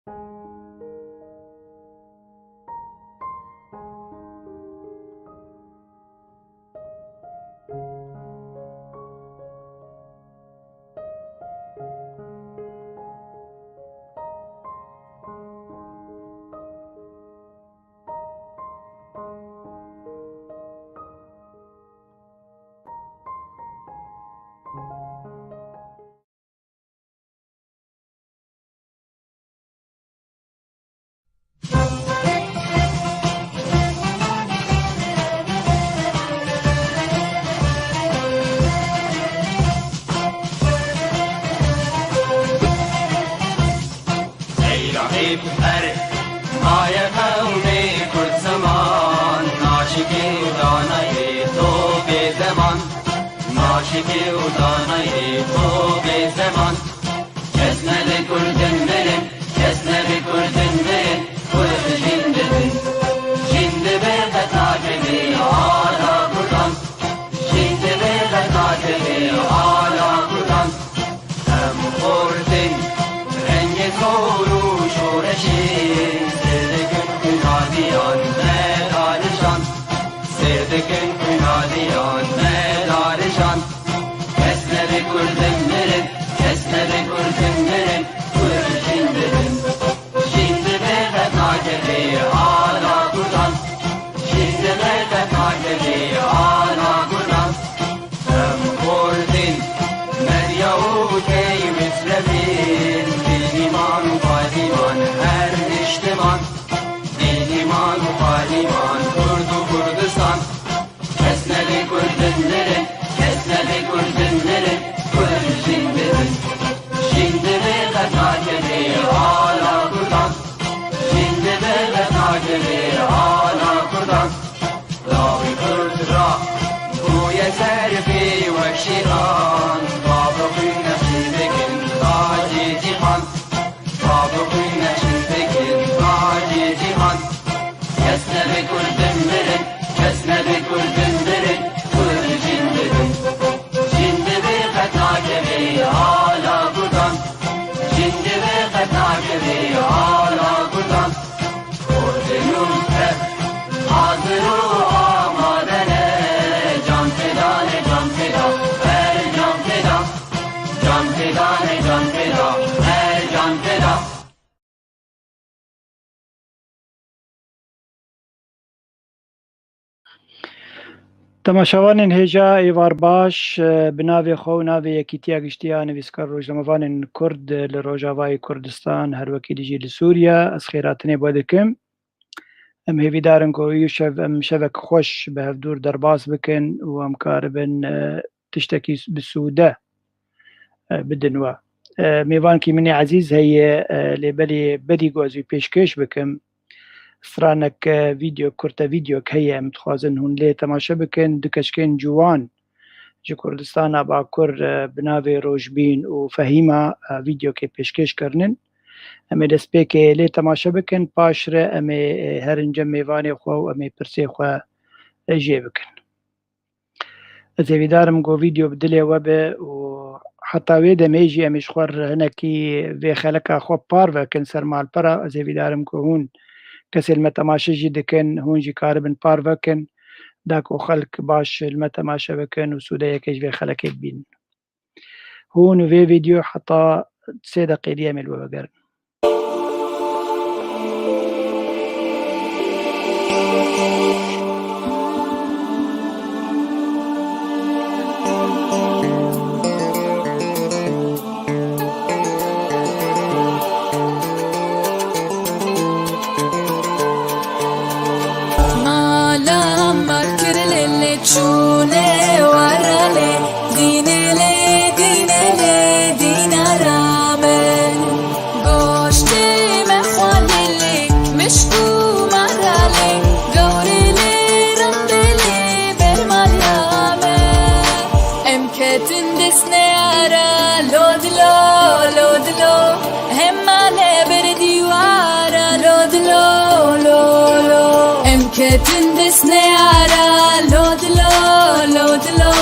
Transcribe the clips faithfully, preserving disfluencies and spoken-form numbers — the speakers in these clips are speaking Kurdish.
Ey Rabîb her maye qewmê Kurd ziman, naşikî û danayê to bê zeman, naşikî û danayê to bê zeman. Kes nebe Kurdin mirin, kes nebe Kurdin mirin, Kurd jîn dibin. Jîn dibe qet nakevê ala Kurdan. Jîn dibe qet nakevê ala Kurdan. Em xortin rengê zor û şoreşê, sêr dikin xwîna diyan me darijan. Sêr dikin xwîna diyan me darijan. Kes nebe Kurdin mirin, kes nebe Kurdin mirin, Kurd jîn dibin. Jîn dibe qet nakevê ala Kurdan. Jîn dibe qet nakevê ala Kurdan. Em xortin medya û key mislevin, dîn, îman û payîman her niştiman. Dîn, îman û payîman, Kurd û Kurdistan. Kes nebe Kurdin mirin, kes nebe Kurdin mirin, Kurd jîn dibin. Jîn dibe qet nakevê ala Kurdan. Jîn dibe qet nakevê ala Kurdan. Lawê Kurd ra bûye serfê wek şîran. Bavê xwîn neşî dikin tacê cîhan. Bavê xwîn neşî dikin tacê cîhan. Kes nebe Kurdin mirin, kes nebe Kurdin mirin, Kurd jîn dibin. Jîn dibe qet nakevê ala Kurdan. Jîn dibe qet nakevê ala Kurdan. Kurdê nû tev hazir û amade ne. Can feda ne, can feda, her can feda. Can feda ne, can feda, her can feda. Temaşevanên hêja, êvar baş, e, bi navê xwe û navê Yekîtiya Giştî ya Nivîskar Rojnamevanên Kurd li Rojavayê Kurdistan, her wekî dijî li Sûriye, ez xêrhatinê bo dikim. Em hêvîdar in ku îro şev em şevek xweş bi hevdûr derbas bikin û em karibin, e, tiştekî bi sûde, e, bidin we. E, mêvankî min ê ezîz heye, e, lê belê berî ku ez wî pêşkêş bikim, stranek, e, vîdeo, kurte vîdeok heye, em dixwazin hûn lê temaşe bikin. Du keçikên ciwan ji Kurdistana Bakur, e, bi navê Rojbîn û Fehîma, e, vîdeokê pêşkêş kirinin. Em ê destpêkê lê temaşe bikin, paşre em ê, e, herin cem mêvanê xwe û em ê pirsê xwe, e, jê bikin. Ez hêvîdar im ku vîdeo bi dilê we be û heta wê demê jî em ê ji xwe re hinekî vê xeleka xwe parve kin ser malpera. Ez hêvîdar im ku hûn kesê li me temaşe jî dikin, hûn jî karibin parve kin, da ku xelk baş li me temaşe bikin û sûde yekê ji vê xelekê bibînin. Hûn û vê vîdeo heta sê deqê dî em ê li we vegerin. Malam mar kir lê lê çûne wara lê, dîne lê, dîne lê, dîna rame. Goştê me xwalê lê, mişk û mara lê, gawrê lê, rembê lê, bermaliya me. Em ketin dest neyara, lo dilo, lo dilo. Hema lê ber dîwara, lo dilo, lo, lo. Em ketin dest neyara, lo dilo, lo, dilo.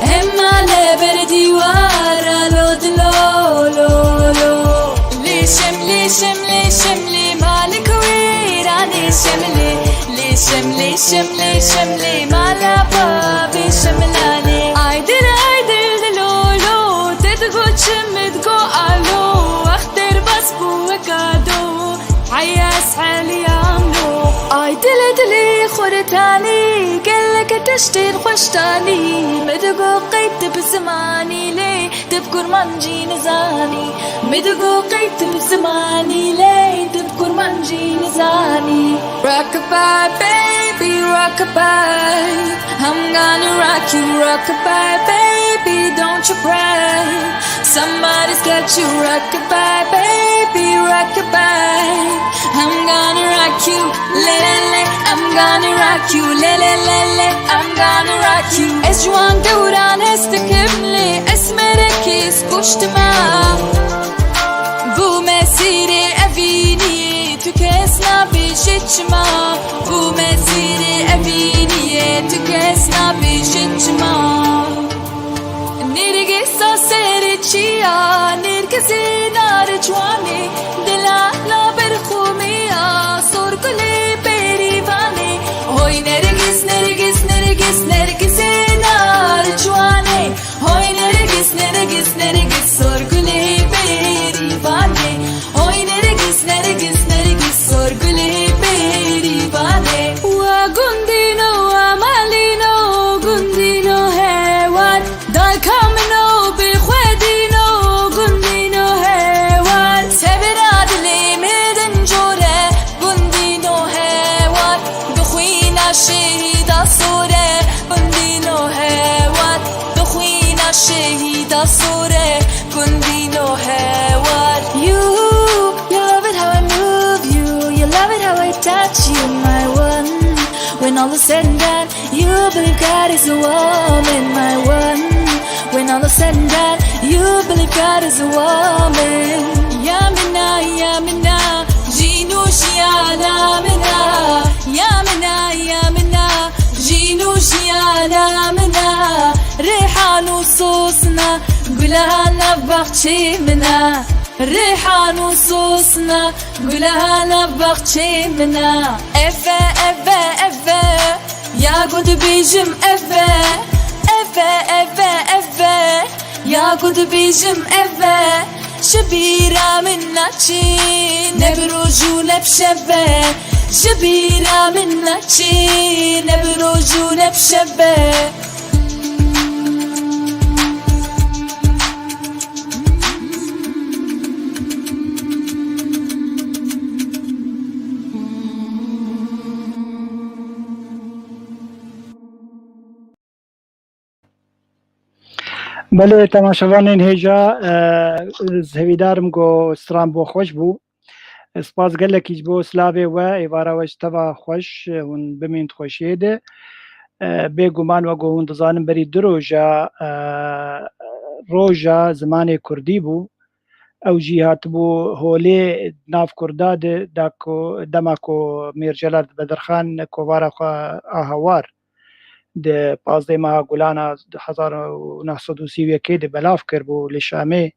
Hema lê ber dîwara, lo dilo, lo, lo. Lêşem, lêşem, lêşem. Şemlê malik wêranê şemlê, lê şemlê, şemlê, şemlê mala bavê şemlalê. Ay dil, ay dil, dilolo, te digo çi, min digo alo, wext derbas bû weka do, heyas heliyam lo. Ay dilê, dilê xuretanî, geleke teştên xweştanî, min digo qey tu bi zimanî lê, tu bi kurmancî nizanî. Min digo qey tu bi zimanî lê, tu bi kurmancî nizanî. Rockabye, baby, rockabye. I'm gonna rock you, rockabye, baby, don't you cry. Somebody's got you, rockabye, baby, rockabye. I'm gonna rock you, le le le. I'm gonna rock you, le le le le. I'm gonna rock you. Ez ji wan dewran hez dikim lê ez merekî spûştima. Bû me sîrê evîniyê, tu kes nabêje çima. Bû me sîrê evîniyê, tu kes nabêje çima. Nêrgisa serê çiya, nêrgizê nar ciwanê, dila naber xumiya, sor gulê berîvanê. Hoy nêrgiz, nêrgiz, nêrgiz, nêrgizê nar ciwanê. Hoy nêrgiz, nêrgiz, nêrgiz, sor gulê berîvanê. Hoy nêrgiz, nêrgiz, nêrgiz, sor gulê berîvanê. Wa gundîno, wa malîno, gundîno hewar. Dayka min o, bêxwedîno, gundîno hewar. Severa dilê min din cor e, gundîno hewar. Bi xwîna şehîda sor e, gundîno hewar. Bi xwîna şehîda sor e, gundîno hewar. You, you love it how I move you, you love it how I touch you, my one. When all is said and done, you believe God is a woman, my one. When all is said and done, you believe God is a woman. Ya mina, ya mina, jîn û jiyana mina. Ya mina, ya mina, jîn û jiyana mina. Rêhan û sosna, gula nav baxçê mina. Rêhan û sosna, gula nav baxçê mina. Eve, eve, eve, ya ku dibêjim eve. Eve, eve, eve, ya ku dibêjim eve. Ji bîra min naçî, ne bi roj û ne bi şeve. Ji bîra min naçî, ne bi roj û ne bi şeve. Belê, temaşevanên hêja, e, ez hêvîdar im ku stran bo xweş bû. Spas gelekî ji bo silavê we, êvara we ji teva xweş, hûn bimînin di xweşiyê de. E, bêguman wek ku hûn dizanin berî du roja, e, roja zimanê kurdî bû. Ew jî hatibû holê nav kurda de, da ku, dema ku Mîr Celal Bedirxan kovara xwe a hawar di pazdeh meha Gulana hezar û neh sed û sî û yekê de belav kiribû li Şamê,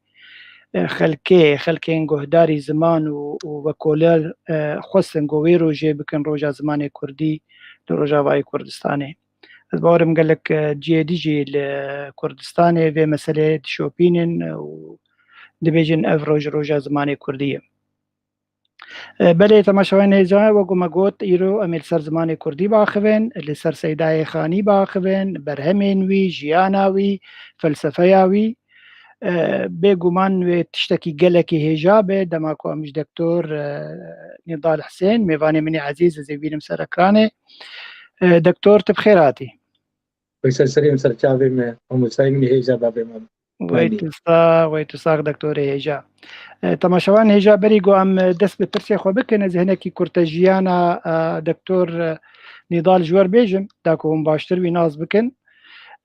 e, xelkê, xelkên guhdarî ziman û, û vekoler, e, xwestin ku wê rojê bikin roja zimanê kurdî li Rojavayê Kurdistanê. Ez bawer im gelek, e, cihê dijî li Kurdistanê vê meseleyê dişopînin û dibêjin ev roj roja zimanê kurdî ye. E, belê, temaşevanên hêja, wek ku me got, îro em ê li ser zimanê kurdî biaxivin, li ser Seydayê Xanî biaxivin, berhemên wî, jiyana wî, felsefeya wî. E, bêguman wê tiştekî gelekî hêja be, dema ku em ji Doktor, e, Nîdal Hisên, mêvanê min ê ezîz, ez ê bînim ser ekranê. E, Doktor, tu bi xêr hatî. Wê ser serê min, ser çavê me, mamostayê min ê hêja, bavê me. Wey tu sax, wey tu sax, doktorê hêja. E, temaşevan hêja, berî ku em, e, dest bi pirsê xwe bikin, ez hinekî kurte jiyana, e, doktor, e, Nîdal ji we re bêjim, da ku hûn baştir wî nas bikin.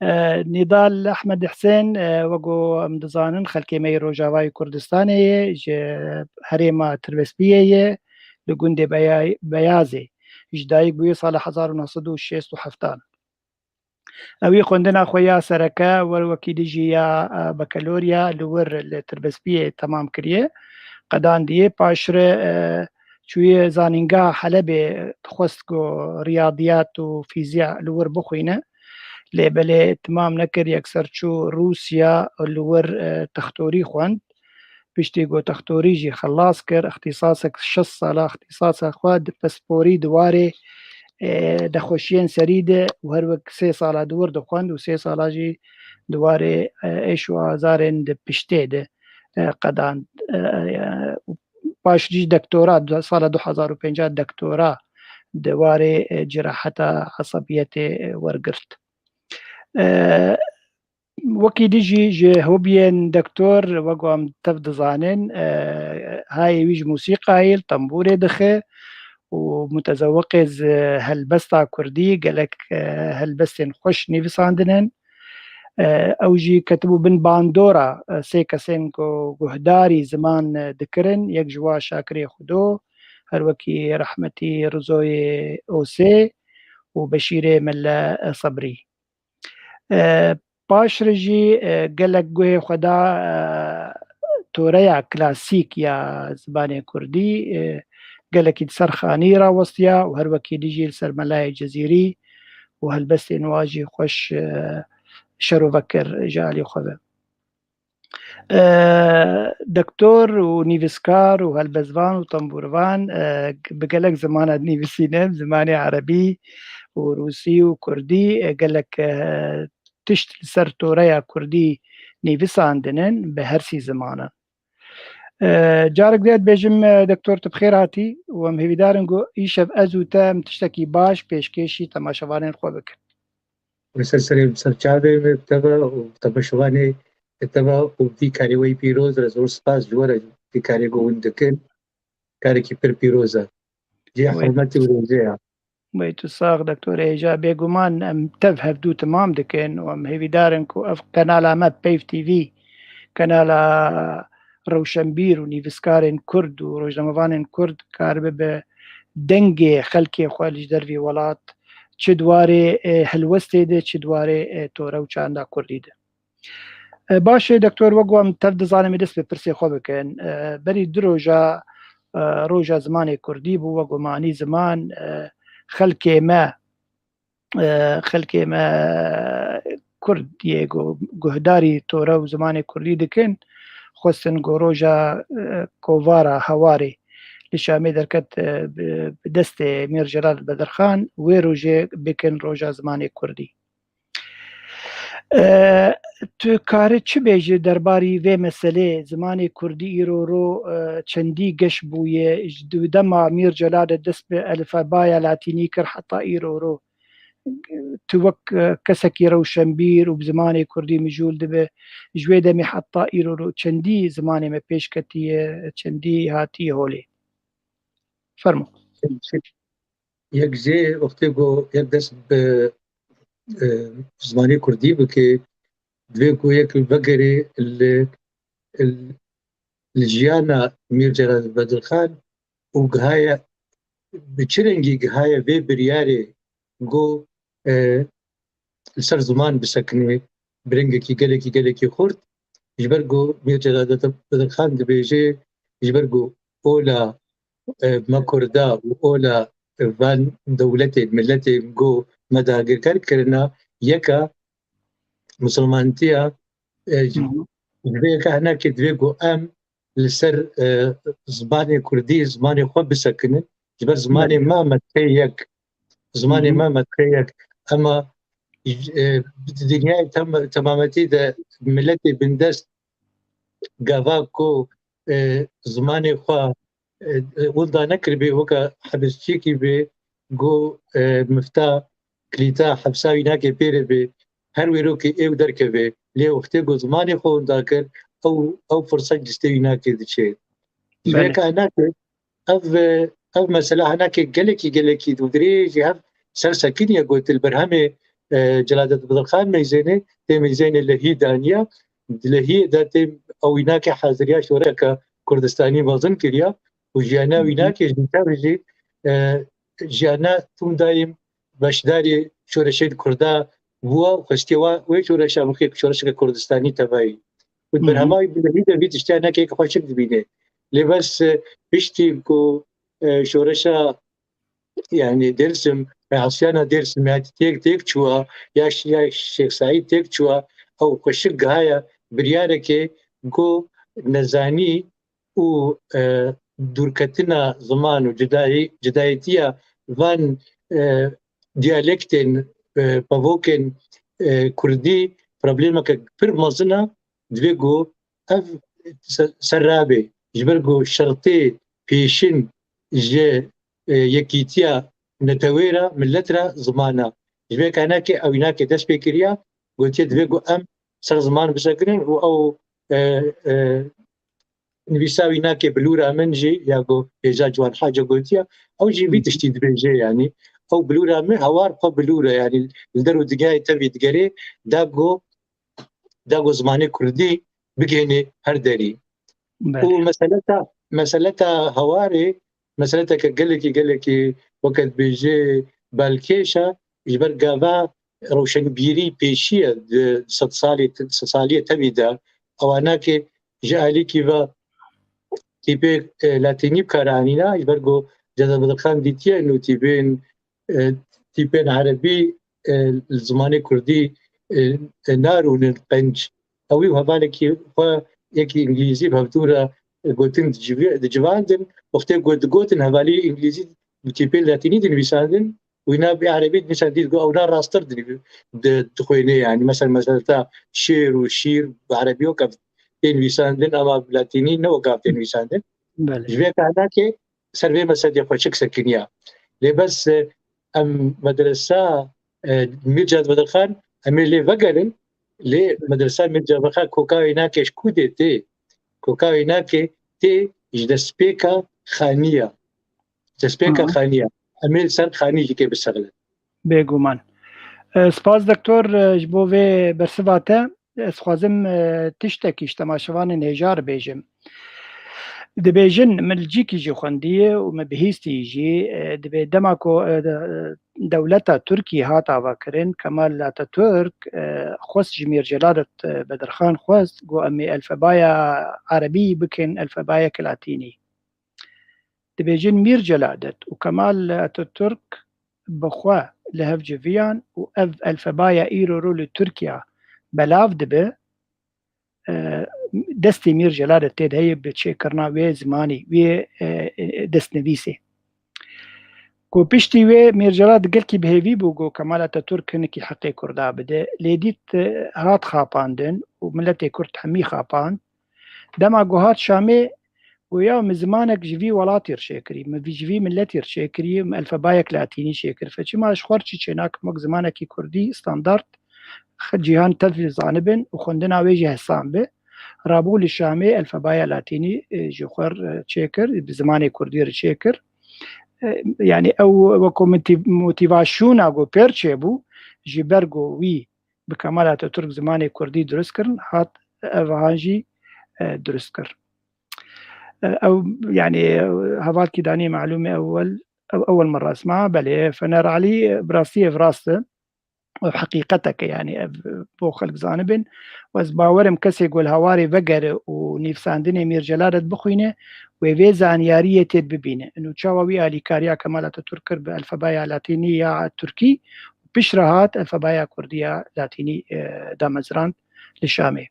E, Nîdal Ehmed Hisên, e, wek ku em dizanin, xelkê me yê Rojavayê Kurdistanê ye, ji herêma Tirbespiyê ye, li gundê Beya-, Beyazê. Ji dayik bûye sala hezar û neh sed û şêst û heftan. Ewî xwendina xwe ya sereke wer wekî dijî ya, e, bakalorya li wir li Tirbespiyê temam kiriye, qedandiye. Paşre, e, Çûye zanîngeha Helebê, dixwest ku riyadiyat û fîzîya li wir bixwîne. Lê belê timam nekir, yekser çû Rûsya û li wir, e, textorî xwend. Piştî ku textorî jî xelas kir, ixtîsasek şeş sala ixtîsasa xwe di pisporî di warê, e, nexweşiyên serî de û her wek sê sala di wir dixwend û sê sala jî di warê, e, êş û azarên di piştê de, e, qedand. E, e, û paş jî dektora, du-, sala du hezar û pênc dektora di warê, e, ceraheta esebiyetê, e, wergirt. E, Wekî din jî ji hobiyên doktor, wek ku em tev dizanin, e, hayê wî ji mûsîqayê, li tembûrê dixe û mutezewiqê ji helbesta kurdî, gelek, e, helbestên xweş nivîsandin in. E, ew jî ketibû bin bandora, e, sê kesên ku guhdarî ziman, e, dikirin, yek ji wan Şakirê Xudo, her wekî rehmetî Rizoyê Osê û Beşîrê Mele Sebrî. E, paşre jî, e, gelek guhê xwe da, e, toreya klasîk ya zimanê kurdî, e, gelekî di ser xanî rawestiya û her wekî dî jî li ser Melayê Cezîrî û helbestên wa jî xweş, e, şerove kir ji alî xwe ve. E, doktor û nivîskar û helbestvan û tembûrvan, e, bi gelek zimanan dinivîsîne, zimanê erebî û rûsî û kurdî, e, gelek, e, tişt li ser toreya kurdî nivîsandin in bi her sî zimanan. E, carek din dibêjim, e, doktor, tu bi xêr hatî û em hêvîdar in ku îşev ez û te em tiştekî baş pêşkêşî temaşevanên xwe bikin. Li ser serê, li ser çavê me teva û temaşevanê teva û vî karê we yî pîroz, ez zor spas ji we re vî karê ku hûn dikin. Karekî pir pîroz e. Cihê Wê hurmetê û rêzê ye. Wê tu sax, doktor Hêja. Bêguman em tev hevdû temam dikin û em hêvîdar in ku ev kanala me Peyv T V, kanala rewşenbîr û nivîskarên kurd û rojnamevanên kurd karibe bi dengê xelkê xwe li ji dervî welat, çi di warê, e, helwestê de, çi di warê, e, tore û çanda kurdî de. E, baş e, doktor, wek ku em tev dizanin, em ê dest bi pirsê xwe bikin. E, berî du roja, e, roja zimanê kurdî bû, wek ku me anî ziman, e, xelkê me, e, xelkê me kurd yê ku guhdarî tore û zimanê kurdî dikin, xwestin ku roja, e, kovara hewarê li Şamê derket, e, bi, bi destê Mîr Celal Bedirxan, wê rojê bikin roja zimanê kurdî. E, tu kare çi bêjî derbarî vê meselê? Zimanê kurdî îro ro, e, çendî geş bûye, ji di-, dema Mîr Celal de dest bi elfabaya latînî kir heta îro ro. Tu wek, e, kesekî rewşenbîr û bi zimanê kurdî mijûl dibe, ji wê demê heta îro ro çendî zimanê me pêş ketiye, çendî hatiye holê? Fermo. Yek jê wextê ku yek dest bi, e, zimanê kurdî bike, divê ku yek vegerê li, li, li jiyana Mîr Celal Bedirxan û gihaye, bi çi rengî gihaye vê biryarê ku, e, li ser ziman bisekine bi rengekî gelekî, gelekî xurt, ji ber ku Mîr Celal Bedirxan dibêje, ji ber ku ola, e, me kurda û ola, e, van dewletên, miletên ku me dagirker kirina, yek e, misilmantiya, e, ji, Hı hı. ji vê yeke hinekê divê ku em li ser, e, zimanê kurdî, zimanê xwe bisekinin. Ji ber zimanê Belê. me me tê yek. Zimanê Hı hı. me me tê yek. Ema, e, di dinyayê tem-, temametî de miletê bindest gava ku, e, zimanê xwe, e, e, winda nekiribê, weke hebisçiyekî bê, ku, e, mifta, kilîta hebsa wî nake pêre bê, her wêrokê ê û derkeve. Lê wextê ku zimanê xwe winda kir, ew, ew firset destê wî nake diçe. Ji Belê. vê ka nake, ev, ev mesela hinekê gelekî, gelekî dirêj jî hev ser sekiniye, got li berhemê, e, Celadet Bedirxan meyzênê, tê meyzênê lehî daniya, di lehiyê de tê ew wînakê haziriya şoreşeke Kurdistanî mezin kiriya û jiyana Hı hı. wînakê ji tev jî, e, jiyana tûm dayîm beşdarî şoreşê di Kurda bûwa û xwestiye wa wê şoreşa bixê şoreşeke Kurdistanî tevayî. Û di Hı hı. berhema wî bi lehî de vî tiştiya hinekê yek xweşik dibîne. Lê bes, e, piştî ku e, şoreşa, yani Dêrsim, me asiyana Dêrsim ya têk, têk çûwa, ya Şi-, ya Şêx Seîd têk çûwa, ew xweşik gihaya biryareke ku nezanî û, e, dûrketina ziman û cudayî-, cudayîtiya van, e, diyalektên, e, pevokên, e, kurdî problemeke pir mezin e, divê ku ev se-, ser rabe, ji ber ku şertê pêşin ji, e, yekîtiya netewê re, millet re ziman e. Ji vê kaynakê ew înakê dest pê kiriya, gotiye divê ku em ser ziman bisekinin û ew, e, e, nivîsa wî nake bilûra min jî, ya ku hêja Ciwan Hace gotiye, ew jî vî tiştî dibêje, yanî ew bilûra min hawar xwe bilûr e, yanî li der û dinyayê tevî digerê, da ku, da ku zimanê kurdî bigihînê her derî. Belê. Û meseleta, meseleta hawarê, meseleteke gelekî, gelekî weke dibêje balkêş e, ji ber gava rewşenbîrî pêşî ye di sed salî, sed saliyê tevî de. Ewanakê ji alîkî ve tîpê, e, latînî bi kar anîna, ji ber ku Cezebedixan dîtiye nû tîpên, e, tîpên erebî, e, li zimanê kurdî, e, e, narûnin qenc. Ew û hevalekî xwe yekî îngilîzî bi hevdû re, e, gotin dicivi-, dicivandin. Wextê ku digotin hevalî îngilîzî bi tîpê latînî dinivîsandin, wîna bi erebî dinivîsandin, dît ku ew na rasttir dinivî-, di-, dixwêne, yanî mesela, meseleta şêr û şîr bi erebî weke tê nivîsandin, ama bi latînî ne weke tê nivîsandin. Belê. Ji vê kaynakê ser vê meselê xweşik sekiniya. Lê bes, e, em medresa, e, Mîr Cad Bedirxan, em ê lê vegerin, lê medresa Mîr Cad Bedirxan koka wê nake ji ku dê tê? Koka wê nake tê ji destpêka Xaniya. Destpêka Hı hı. Xaniya. Em ê li ser Xanî jî kê biserlin. Bêguman. E, spas doktor, e, ji bo vê bersiva te. Ez xwazim, e, tiştekî ji temaşevanên hêja re bêjim. Dibêjin, min li cîkî jî xwendiye û min bihîstî jî, e, dibê dema ku, e, de-, dewleta Tirkî hat avakirin, Kemal Ataturk, e, xwest ji Mîr Celadet, e, Bedirxan xwest, got, "Em ê elfebaya erebî bikin elfebayek latînî." Dibêjin Mîr Celadet û Kemal Ataturk bi xwe li hev civiyan û ev elfebaya îro ro li Tirkiya belav dibe, e, destê Mîr Celadet tê de heye bi çêkirina wê zimanî, wê, e, e, destnivîsê. Ku piştî wê Mîr Celal gelkî bi hêvî bû, ku Kemal Ataturk hinekî heqê Kurda bide. Lê dît, e, hat xapandin û miletê Kurd hemî xapand. Dema ku hat Şamê, goya min zimanek ji vî welatî re çêkirî, min vî ji vî miletî re çêkirî, min elfebayek latînî çêkir. Fe çima ji xwe re çi çênakim wek zimanekî kurdî standard, xe-, cîhan tev zanibin û xwendina wê jî hesan bi. Rabû li Şamê elfebaya latînî, e, ji xwe re çêkir, bi zimanê kurdî re çêkir. E, yanî ew wekû motî-, motîvasyona ku pêr çêbû, ji ber ku wî bi Kemal Ataturk zimanê kurdî dirust kirin, hat ev han jî, e, dirust kir. E, ew, yanî, e, hevalkî danî malûm e ewel, ew, ewel min resma, belê, Fener Alî, e, bi rastî ev rast e. Ev heqîqeteke, yanî ev, e, bo xelk zanibin. Û ez bawerim kesê ku li hawarê vegere û nivîsandinê Mîr Celadet bixwîne, wê vê zanyariyê têd bibîne. Û çawa wî alîkariya Kemal Ataturk kir bi elfebaya latînî ya tirkî, piştre hat elfebaya kurdî ya latînî, e, damezrand li Şamê.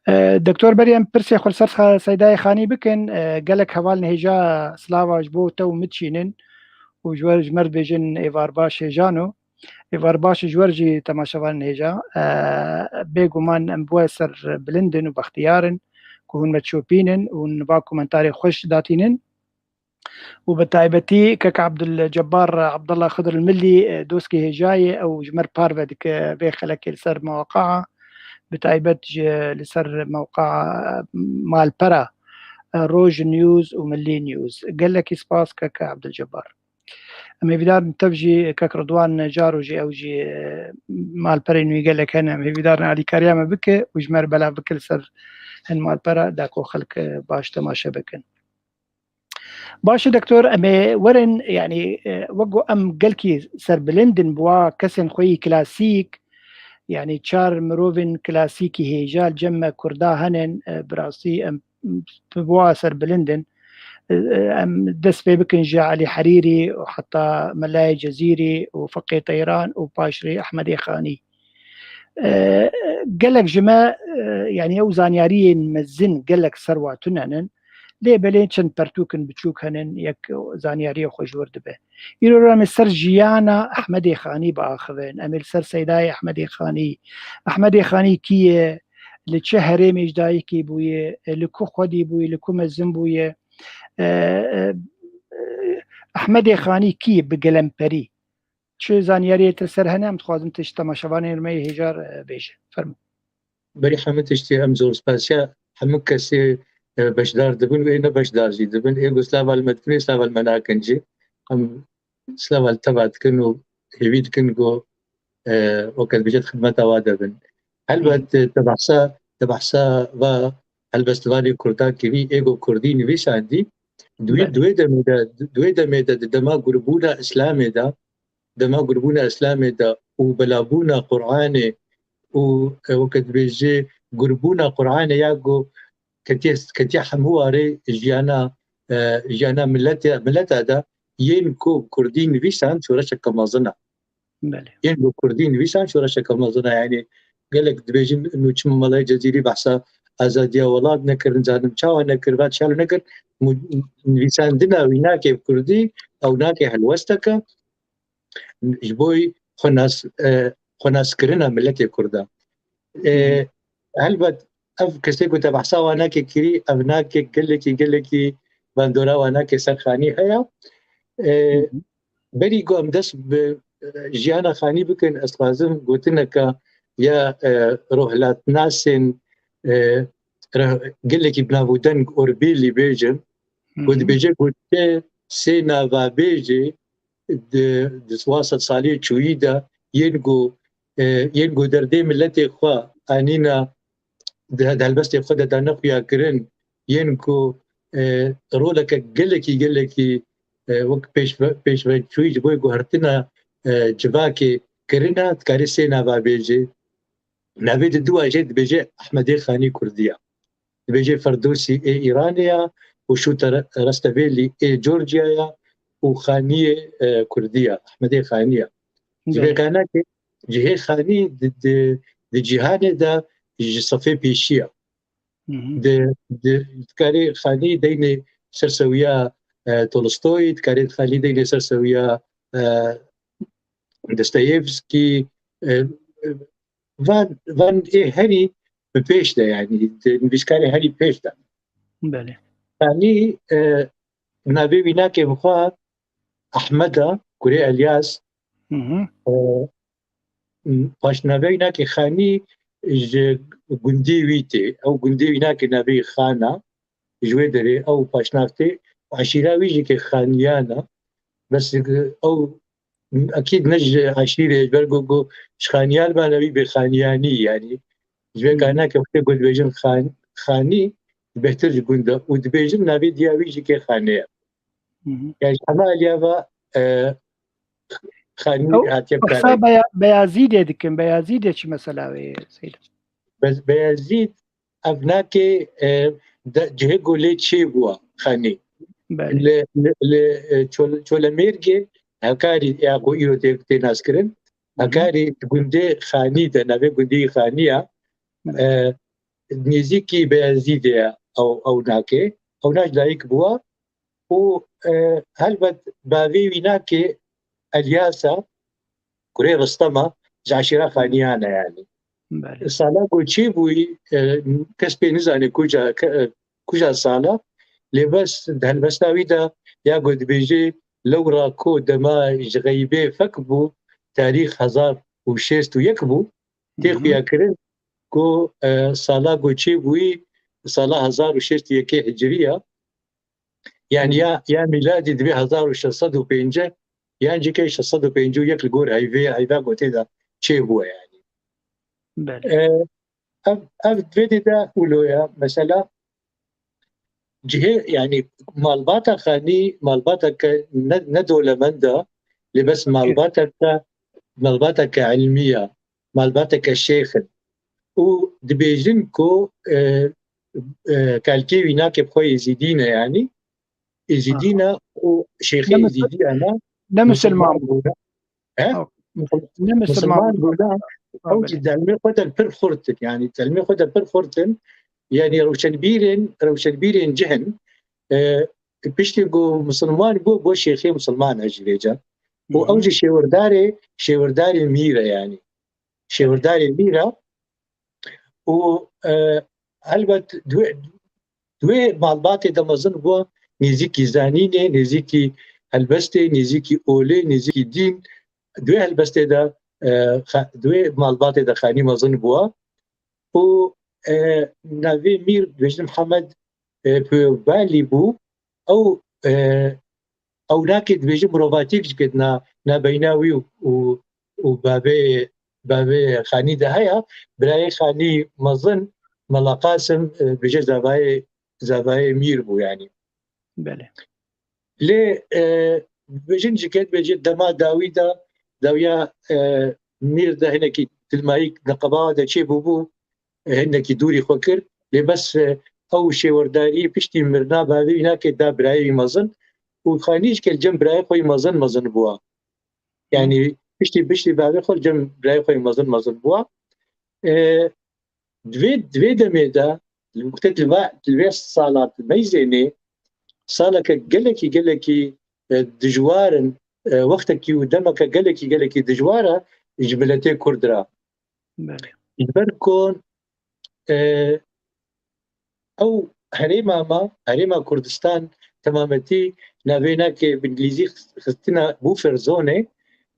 E, Doktor Meryem, pirsê xwe li ser Xa-, Seydayê Xanî bikin. E, gelek heval nihêja slava ji bo te û min çînin û ji we, ji me re dibêjin êvar baş hêjano. Êvar baş ji we re jî temaşevan nihêja. E, bêguman em bi we ser bilind in û bextiyar in ku hûn me çopînin û niva komentarê xweş datînin. û bi taybetî kek Abdulcebbar Abdullah Xidir Milî, e, doskî hêja ye, ew ji me re parve dike vê xelekê li ser mewqaa, bi taybet ji li ser mewqaa, e, malpera, e, Roj News û Milî News. Gelekî spas kek Abdulcebbar. Em hêvîdar in tev jî kek Ridwan Caro jî, ew jî, e, malperên wî gelek hene. Em hêvîdar in alîkariya me bike û ji me re belav bike li ser hin malpera da ku xelk, e, baş temaşe bikin. Baş e, Doktor, em ê werin, yanî, e, wek ku em gelkî serbilind in bi wa kesên xwe yî klasîk, yanî çar mirovên klasîkî hêja li cem me Kurda henin, e, bi rastî em bi wa serbilind in. Em dest pê bikin ji Elî Herîrî û heta Melayê Cezîrî û Feqê Teyran û paşrî Ehmedê Xanî. E, gelek ji me, e, yanî ew zanyariyên mezin gelek ser wa tune nin. Lê belê çend pertûkin biçûk henin, yek zanyariyê xwe ji wir dibe. Îro re em ê ser jiyana Ehmedê Xanî biaxivin. Em ê li ser seydayê Ehmedê Xanî. Ehmedê Xanî kî ye? Li çi herêmê ji dayikê bûye? Li ku xwedî bûye? Li ku mezin bûye? E, e, Ehmedê Xanî kî ye bi gelemperî? Çi zanyariyê te ser hene, em dixwazin tu ji temaşevanên me yê hêja re bêje. Fermo. Berî hemû tiştî em zor spasiya hemû kesê, e, beşdar dibin û ê ne beşdar jî dibin. Ê ku slava li me dikin, ê slava li me nakin jî. Em slava li te va dikin û hêvî dikin ku, e, weke dibêje di xidmeta wa de bin. Helbet, e, te behsa, te behsa va helbestvanê kurdan kirî, ê ku kurdî nivîsandî. Di wê, Belê. di wê demê de, di wê demê de, di dema gurbûna Îslamê de, dema gurbûna Îslamê de û belabûna Qur'anê û, e, weke dibêje gurbûna Qur'anê ya ku ketiye, ketiye hemû warê jiyana, e, jiyana milletê, milleta de yên ku kurdî nivîsan şoreşeke mezin e. Belê. Yên ku kurdî nivîsan şoreşeke mezin e. Yanî gelek dibêjin nû çima Melayê Cezîrî behsa azadiya welat nekir, nizanim çawa nekir, va çalo nekir, mu-, nivîsandina wî nake bi kurdî, ew nake helwesteke ji bo xwenas-, e, xwenaskirina miletê Kurda. E, helbet ev kesê ku te behsa wan nake kirî, ev nake gelekî, gelekî bandora wan nake ser Xanî heye. E, Hı hı. Berî ku em dest bi, e, jiyana Xanî bikin, ez dixwazim gotineke ya, e, rohlatnasên, e, re-, gelekî bi nav û deng Orbîlî bêjim. Hı Ku hı. dibêje ku te sê navabêjê di, di wa sedsaliyê çûyî de yên ku, e, yên ku derdê miletê xwe anîna di, di helbestê xwe de dane xuyakirin, yên ku, e, roleke gelekî, gelekî, e, wek pêşve-, pêşveçûyî ji bo guhertina, e, civakê kirina, dikarê sê nava bêjê. Navê di dua jê dibêje Ehmedê Xanî Kurdiya. Dibêje Ferdosî ê Îranê ya û Şûte Re-, Restevêlî ê Georgia ya û Xaniyê, e, Kurdî ya, Ehmedê Xanî ya. Ji vê Belê. kanakê cihê Xanî di, di, di cîhanê de ji sefê pêşî ya. Hı hı. Di, di, dikarê Xanî deynê ser sewiya, e, Tolstoy, dikarê Xanî deynê ser sewiya, e, Dostoyevskî, e, e, van, van ê herî bi pêş de, yanî di nivîskarê herî pêş de. Belê. Xanî, e, navê wî nake bi xwe Ehmed e, kurê Elyas. Hı hı. E, paşnavê wî nake Xanî ji gundê wî tê. Ew gundê wî nake navê Xana. Ji wê derê ew paşnav tê. Eşîra wî jî ke Xaniyan e. Bes ew ekîd ne ji eşîrê, ji ber ku, ku ji Xaniyan be, ne wî bê Xaniyanî, yanî. Ji vê Hmm. karnake wextê ku dibêjin Xan-, Xanî, bêhtir ji gund e. Û dibêjin navê diya wî jî kê Xanê ye. Hı hı. Yani ji hema aliya ve, e, Xanî Ew hatiye bi behsa kare. Beya-, Beyazîdê dikin. Beyazîdê çi mesela wê, Seyda? Be-, Beyazîd ev nake, e, de, cihê ku lê çêbûwa Xanî. Belê. Li, li, li, e, Çol-, Çolemêrgê Hekarî ya ku îro tê, tê naskirin. Hı hı. Hekarî di gundê Xanî de, navê gundê Xanî ya. Hı. E, nêzîkî Beyazîdê ye ew, ew nake. Ew na ji dayik bûwa û, e, helbet bavê wî nake Elyas e, kurê Ristem e, ji eşîra Xaniyan e yani. Belê. Sala ku çêbûyî, e, kes pê nizane kuca, ke-, e, kuca sala, lê bes di helbesta wî de ya ku dibêje lewra ku dema ji xeybê fek bû, tarîx hezar û şêst û yek bû, tê Hı hı. xuya kirin ku, e, sala ku çêbûyî sala hezar û şêst û yekê hicrî ya. Yani Hı. ya, ya mîladî divê hezar û şeş sed û pêncî, yan jî ke şeş sed û pêncî û yek li gor heyvê, heyva ku tê de çêbûye yani. Belê. E, ev, ev divê de wilo ya, mesela, cihê, yani malbata Xanî, malbateke ne, ne dewlemend e, lê bes malbateke, malbateke ilmî ye, malbateke şêx in. Û dibêjin ku, e, e, kalkê wî nake bi xwe Êzîdî ne, yani, Êzîdî ne û şêxê Êzîdiya ne, ne Misilman bû. He? Ne Misilman bû. Ew jî delmê xwe de pir xurt in, yanî delmê xwe de pir xurt in. Yanî rewşenbîrên, rewşenbîrên cih in. E, piştî ku misilman bû, bû şêxê misilman e jî vêca. Û ew jî şêwirdarê, şêwirdarê mîr e yanî. Şêwirdarê mîr e. Û, e, helbet duê, duê malbatê de mezin bû, nêzîkî zanînê, nêzîkî helbestê, nêzîkî olê, nêzîkî dîn. Duê helbestê de, e, xa-, duê malbatê de xanî mezin bû. Û, e, navê mîr dibêjin Mihemed, e, Pêwbalî bû. Ew, e, ew nake dibêjin mirovatiyek jî ket na, na beyna wî û, û, û bavê, bavê Xanî de heye. Birayê Xanî mezin Mela Qasim, e, dibêje zavayê, zavayê mîr bû yanî. Belê. Lê, e, dibêjin jî ket dibêje dema dawî de, dawiya, e, mîr de hinekî dilmayî neqeba de çêbûbû, hinekî dûrî xwe kir. Lê bes, e, ew şêwerdarî piştî mirina bavê wî nake da birayê wî mezin û Xanî jî ke li cem birayê xwe yî mezin mezin bûa. Yanî piştî, piştî bavê xwe li cem birayê xwe yî mezin mezin bûa. E, di vê, di vê demê de, li wextê di va-, di vê sala di meyzênê, saleke gelekî, gelekî, e, dijwar in, e, wextekî û demeke gelekî, gelekî dijwar e ji miletê Kurd re. Belê. Ji ber ku, e, ew herêma me, herêma Kurdistan temametî navê nake bi îngilîzî xist-, xistina buffer zone,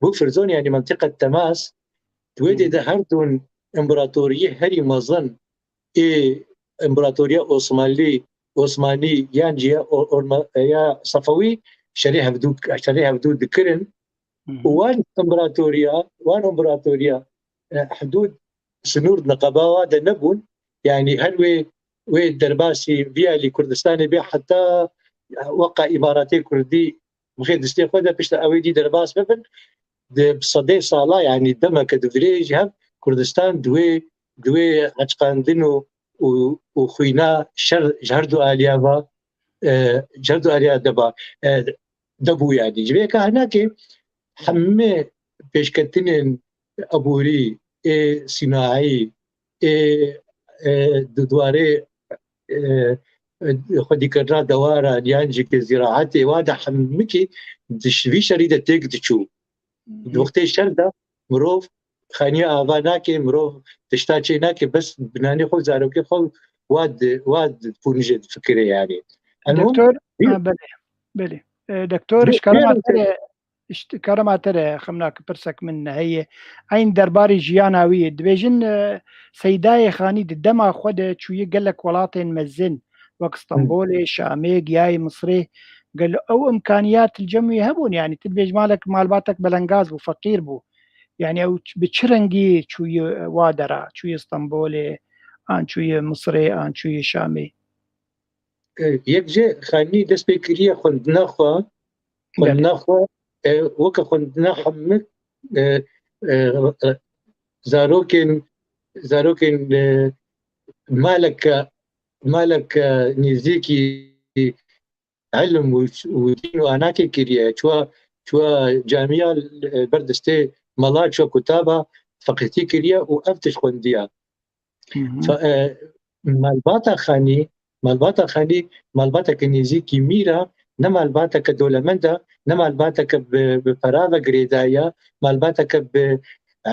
buffer zone yanî mentiqet temas, di wê dê de her dûn împaratoriyê herî mezin ê împaratoriya Osmanlî, Osmanî yan jî ya O-, Orma-, ya Sefewî şerê hevdû, şerê hevdû dikirin. Û wan împaratoriya, wan împaratoriya, e, hidûd, sinûr di neqeba wa de nebûn. Yanî her wê, wê derbasî vî alî Kurdistanê bê heta weqa Îmaratê Kurdî bixê destê xwe de, pişta ew ê dî derbas bibin. Di sedê sala, yanî demeke di virê jî hev Kurdistan di wê, di wê heçqandin û, û, û xwîna şer ji her du aliya ve, e, ji her du aliya de ba, e, de bû yanî. Ji vê yeka hinekê hemî pêşketinên aborî, ê sînaî, ê, e, di dwarê, e, e, xwedîkirina dewaran yan jî ke zîraetê wa de hemikî di ş-, vî şerî de têk diçû. Di wextê şer de mirov xaniya ava nake, mirov tişta çê nake, bes binanê xwe, zarokê xwe wa di, wa di pûnijê difikire yanî. Eno Doktor, vî ha, belê, belê. E, doktor, vî, ji kerema vî te re, ji kerema te re xemnak pirsek min heye. Eyn derbarê jiyana wî dibêjin, e, Seydayê Xanî di dema xwe de çûye gelek welatên mezin, wek Hı. Stenbolê, Şamê, giyayê Misrê. Gelo ew imkaniyat li cem wî hebûn? Yanî tu dibêj malek, malbatek belengaz bû, feqîr bû. Yanî ew ç-, bi çi rengî çûye wa dera? Çûye Stenbolê, an çûye Misrê, an çûye Şamê? E, yek jê Xanî dest pê kiriye xwendina xwe, Belê. xwendina xwe, e, weke xwendina hemik, e, e, e, zarokên, zarokên, e, maleke, maleke nêzîkî ilm û, û dîn û anakê kiriye. Çuwa, çuwa camiya, e, ber destê mela, çuwa kutaba feqîtî kiriye û ev tişt xwendiya. Hı hı. Fe-, e, malbata Xanî, malbata Xanî, malbateke nêzîkî mîr e, ne malbateke dolemend e, ne malbateke bi, bi pera ve girêdayî ye, malbateke bi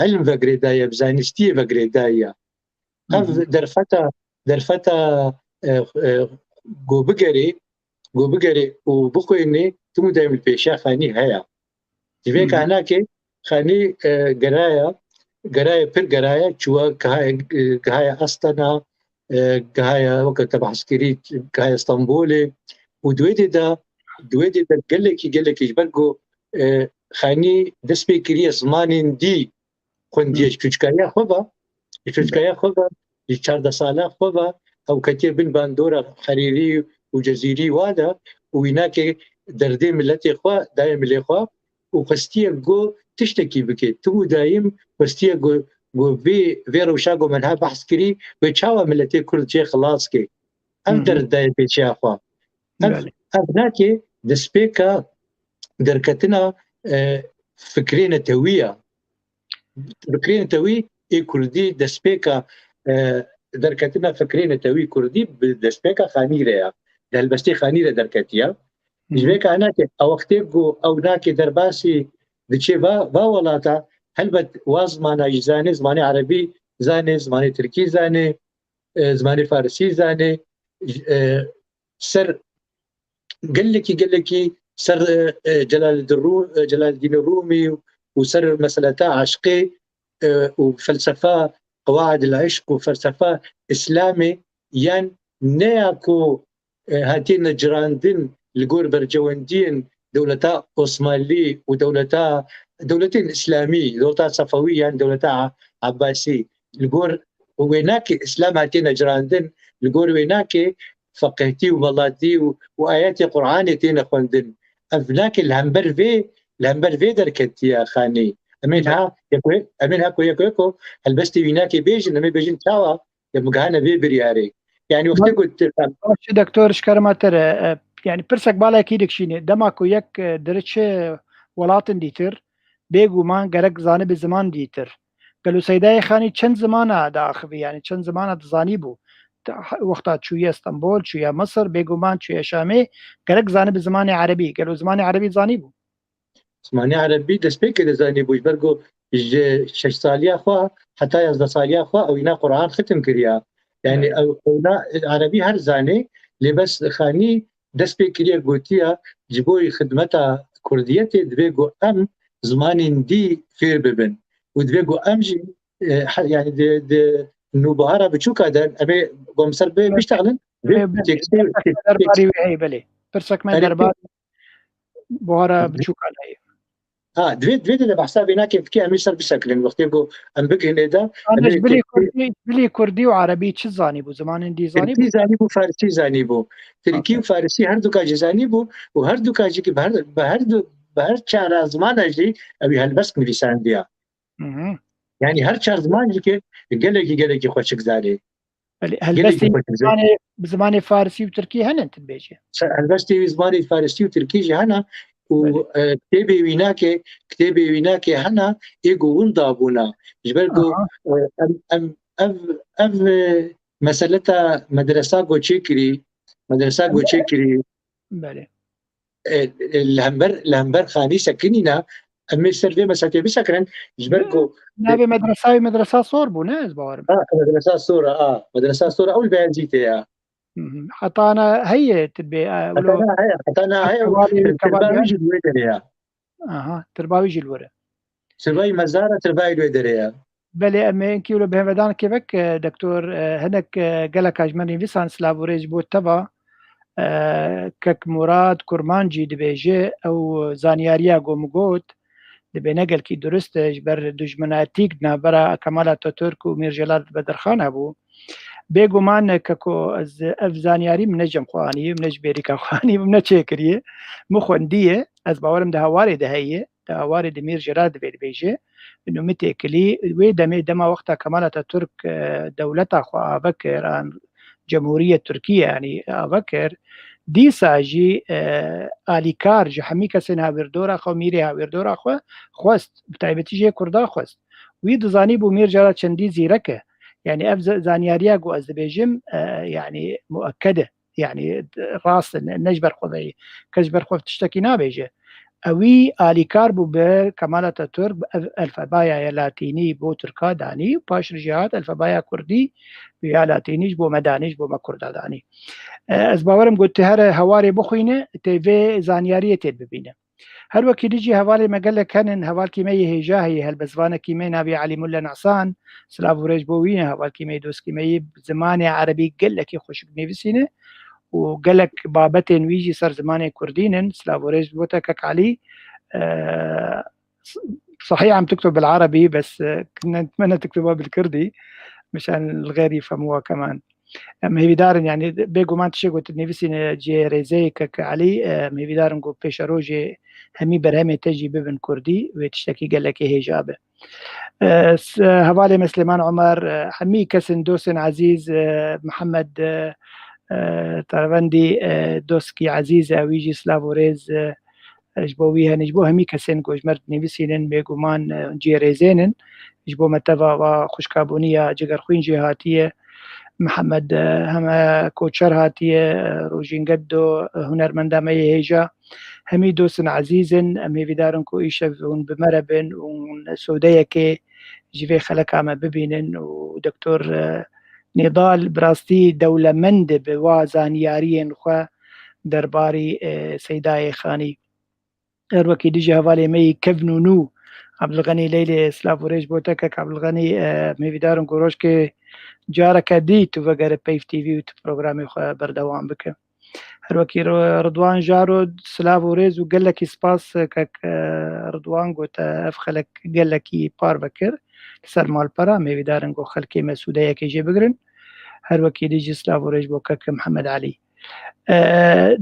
ilm ve girêdayî ye, bi zanistiyê ve girêdayî ye. Ev Hı hı. derfeta, derfeta, e, e, ku bigerê, ku bigerê û bixwînê, tim û dayim li pêşiya Xanî heye. Ji vê Hı hı. kaynakê Xanî, e, geraya, geraya pir geraya, çûye gihaye, e, gihaye Astana, e, gihaye weke te behs kirî, gihaye Stenbolê û di wê dê de, di wê dê de gelekî, gelekî ji ber ku, e, Xanî dest pê kiriye zimanên dî xwendiye Hı. ji çûçikariya xwe ve, ji çûçikariya xwe ve, ji çardeh sala xwe ve, ew ketiye bin bandora Herêrî û Cezîrî wa de û wî nake derdê miletê xwe daye milê xwe û xwestiye ku tiştekî bike. Tim û dayim xwestiye ku, ku vê, vê rewşa ku min ha behs kirî, wê çawa miletê Kurd jê xilas ke. Ev Hı hı. derd daye pêşiya xwe. Ev, Belê. ev nake, destpêka derketina, e, fikrê netewî ya. Fikrê netewî ê kurdî destpêka, e, derketina fikrê netewî kurdî bi destpêka Xanî re ya. Di helbestê Xanî re derketiya. Ji vê ka nake, ew wextê ku ew nake derbasî diçe va, va welata, helbet wa zimana jî zane, zimanê erebî zane, zimanê tirkî zane, e, zimanê farisî zane, e, ser gelekî, gelekî ser, e, e, Celaleddin Rû-, e, Celaleddînê Rûmî û ser meseleta eşqê, e, û felsefa, qewaidil eşq û felsefa Îslamê, yan ne ya ku, e, hatiye necirandin li gor bercewendiyên dewleta Osmanlî û dewleta, dewletên Îslamî, dewleta Sefewî yan dewleta Abbasî, li gor wênakê Îslam hatiye necirandin, li gor wênakê feqehtî û melatî û, û ayetê Qur'anê têne xwendin. Ev nake li hember vê, li hember vê derketiye Xanî. Em ê niha yeko, em ê niha ku yeko yeko helbestê wî nake bêjin, em ê bêjin çawa, ya bigihane vê biryarê. Yani wextê ku Baş e, doktor, ji kerema te re, e, yani pirsek balekî dikişîne. Dema ku yek, e, diriçe welatin dîtir, bêguman gerek zanibi ziman dîtir. Gelo Seydayê Xanî çend zimana diaxivî, yani çend zimana dizanîbû? Te-, wexta çûye Stenbol, çûye Misir, bêguman çûye Şamê, gerek zanibi zimanê erebî. Gelo zimanê erebî zanîbû? Zimanê erebî destpêkê de zanîbû, ji ber ku ji şeş saliya xwe heta yazdeh saliya xwe ew îna Quran xitim kiriya. Yani Evet. ew, ew na erebî her zanê, lê bes Xanî dest pê kiriye gotiya, ji bo xidmeta kurdiyetê divê ku em zimanên dî fêr bibin û divê ku em jî, e, he-, yani di, di nûbahara biçûka de em ê ku em ser bê Evet. biştexilin, vê Evet, belê. têkstê-, Pirsek me têk-, derbarî wê heye, belê. Pirsek me belê, derbarî buhara biçûkan heye. Ha, divê, divê de behsa vê nake fikê em ê ser bisekirin. Wextê ku em bigihînê de, em Yanlış, ê bilî têk-, kurdî, bilî kurdî û erebî çi zanîbû? Zimanên dî zanîbû? Tirkî zanîbû, farisî zanîbû. Tirkî û Aferin. farisî her duka jî zanîbû û her duka jî ki bi her, bi her du, bi her çara zimana jî ew ê helbest nivîsandiya. Hı hı. Yani her çar ziman jî ki gelekî, gelekî xweşik zanê. Belê, Gelekî helbestê xweşik zanê. zimanê, zimanê farisî û tirkî hene tu dibêjî? Se-, helbestê wî zimanê farisî û tirkî jî hene û, Belê. e, kitêbê wî nake, kitêbê wî nake hene, ê ku winda bûna. Ji ber ku, Aha. e, em, em, ev, ev, e, meseleta medresa ku çêkirî, medresa ku Belê. çêkirî, Belê. e, e, li hember, li hember Xanî sekinîna, em ê ser vê meselê bisekirin, ji ber ku Navê medresa wî medresa sor bû, ne? Ez bawerim. Ha, medresa sor a, ha, medresa sor a, ew li Beyazîtê ya. Hı hı. Heta na heye tu dibê, e, Heta wilo na heye, heta na heye, Kevalê, tirba Kevalê wî ya? jî li wê derê ya. Aha, tirba wî jî li wir e. Tirba wî mezar e, tirba wî li wê derê ya. Belê, em ê hinkî wilo bi hêvedan kevek, e, doktor, e, hinek, e, geleka ji me nivîsan silav û rêz ji bo te ba, e, kek Murad Kurmancî dibêje, ew zanyariya ku min got, dibê ne gelkî durist e, ji ber dijminatîk di navbera Kemal Atatürk û Mîr Celal Bedirxan hebû. Bêguman e, keko, ez ev zanyarî min ne cem xwe anî, min ne ji bêrîka xwe anî, min ne çêkiriye. Min xwendiye, ez bawerim di hewarê de heye, di hewarê di Mîr Celal divê dibêje. Û min têkilî, wê demê dema wexta Kemal Atatürk, e, dewleta xwe ave kir, an Cemhuriye Tirkiye, yanî ave kir, dîsa jî, e, alîkar ji hemî kesên hawîrdora xwe, mîrê hawîrdora xwe xwest, bi taybetî jê Kurda xwest. Wî dizanîbû Mîr Celal çendî zîrek e. Yanî ev z-, zanyariya ku ez dibêjim, e, yanî muekked e. Yanî rast e, ne, ne ji ber xwe veyî. Kes ji ber xwe tiştekî nabêje. Ewî alîkar bû bi Kemal Atatürk, bi ev elfebaya ya latînî bo Tirka danî, paş re jî hat elfebaya kurdî ya latînî ji bo me danî, ji bo me Kurda danî. E, ez bawerim ku tu here hewarê bixwîne, tê vê zanyariyê tê bibîne. Her wekî dî jî hevalê me gelek henin, hevalkî me yê hêja heye, helbestvanekî me navê Elî Mule Nesan, silav û rêz bo wî ne, hevalkî me, dostkî me yê zimanê erebî gelekî xweşik nivîsîne û gelek babetên wî jî ser zimanê kurdî nin, silav û rêz bo te kek Elî. E, صحيح عم تكتب بالعربي، بس نتمنى تكتبها بالكردي مشان الغير يفهموها كمان. Em hêvîdar in, yanî bêguman tiştê ku tu dinivîsîne cihê rêzeyê kek Elî, em hêvîdar in ku pêşerojê hemî berhemê te jî bibin kurdî, wê tiştekî gelekî hêja be. E, s-, hevalê me Silêman Omer, e, hemî kesên dostên ezîz, e, Mihemed, e, Tarvendî, e, dostkî ezîz e, wî jî silav û rêz, e, ji bo wî hene, ji bo hemî kesên ku ji me re dinivîsînin, bêguman, e, cihê rêzên in. Ji bo me teva va xwişkabûniya Cigerxwîn jî hatiye. Mihemed, e, heme Koçer hatiye, e, Rojîn Geddo, e, hunermenda me yê hêja. Hemî dostin ezîz in. Em hêvîdar in ku îşev hûn bi me re bin û hûn sodeyekê ji vê xeleka me bibînin û Doktor, e, Nîdal bi rastî dewlemend e bi wa zanyariyên xwe derbarî, e, Seydayê Xanî. Her wekî dijî hevalê me yî kevn û nû Abdulxenî Leylê, silav û rêz bo te kek Abdulxenî, e, em hêvîdar in ku rojkê careke dî tu vegere Peyv T V û tu programê xwe berdewam bike. Her wekî Ri-, Ridwan Jaro, silav û rêz û gelekî spas, e, kek, e, Ridwan, got te ev xelek gelekî parve kir li ser malpera, em hêvîdar in ku xelkê me sûdeyekê jê bigirin. Her wekî dî jî silav û rêz bo kek Mihemed Elî. E,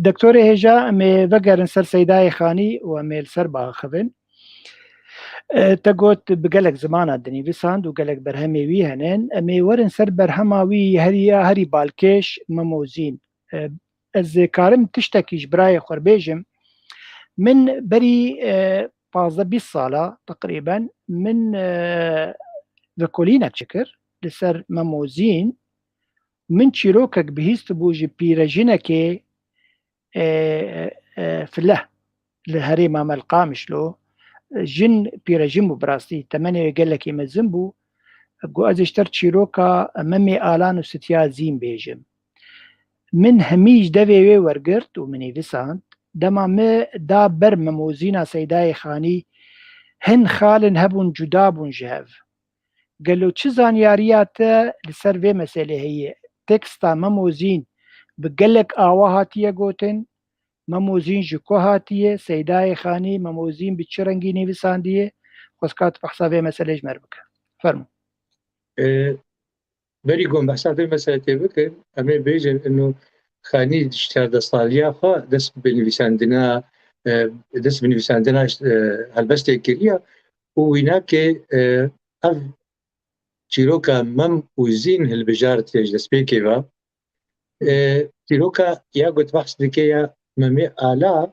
Doktorê hêja, em ê vegerin ser Seydayê Xanî û em ê li ser biaxivin. E, te got bi gelek zimana dinivîsand û gelek berhemê wî hene. Em ê werin ser berhema wî herî ya herî balkêş, Mem û Zîn. E, ez ê karim tiştekî ji birayê xwe re bêjim. Min berî, e, pazdeh bîst sala teqrîben min, e, vekolînek çikir li ser Mem û Zîn. Min çîrokek bihîstibû ji pîrejinekê, e, e, Fileh li herêma me li Qamişlo. Jin pîrejin bû, bi rastî temenê wê gelekî mezin bû. Got ez ê ji te re çîroka Memê Alan û Sitiya Zîn bêjim. Min hemî ji devê wê wergirt û min nivîsand. Dema min da ber Mem û Zîna Seydayê Xanî, hin xalên hebûn cuda bûn ji hev. Gelo çi zanyariya te li ser vê meselê heye? Teksta Mem û Zîn bi gelek awa hatiye gotin. Mem û Zîn ji ku hatiye? Seydayê Xanî Mem û Zîn bi çi rengî nivîsandiye? Xwezka tu behsa vê meselê ji me re bike. Fermo. E, Berî ku em behsa vê meselê tê bikin, em ê bêjin ino Xanî çardeh saliya xwe dest bi nivîsandina, e, dest bi nivîsandina, e, helbestê kiriye û wînakê, e, ev çîroka Mem û Zîn hilbijartiye ji destpêkê ve. E, çîroka ya ku tu behs dike ya Memê Ala,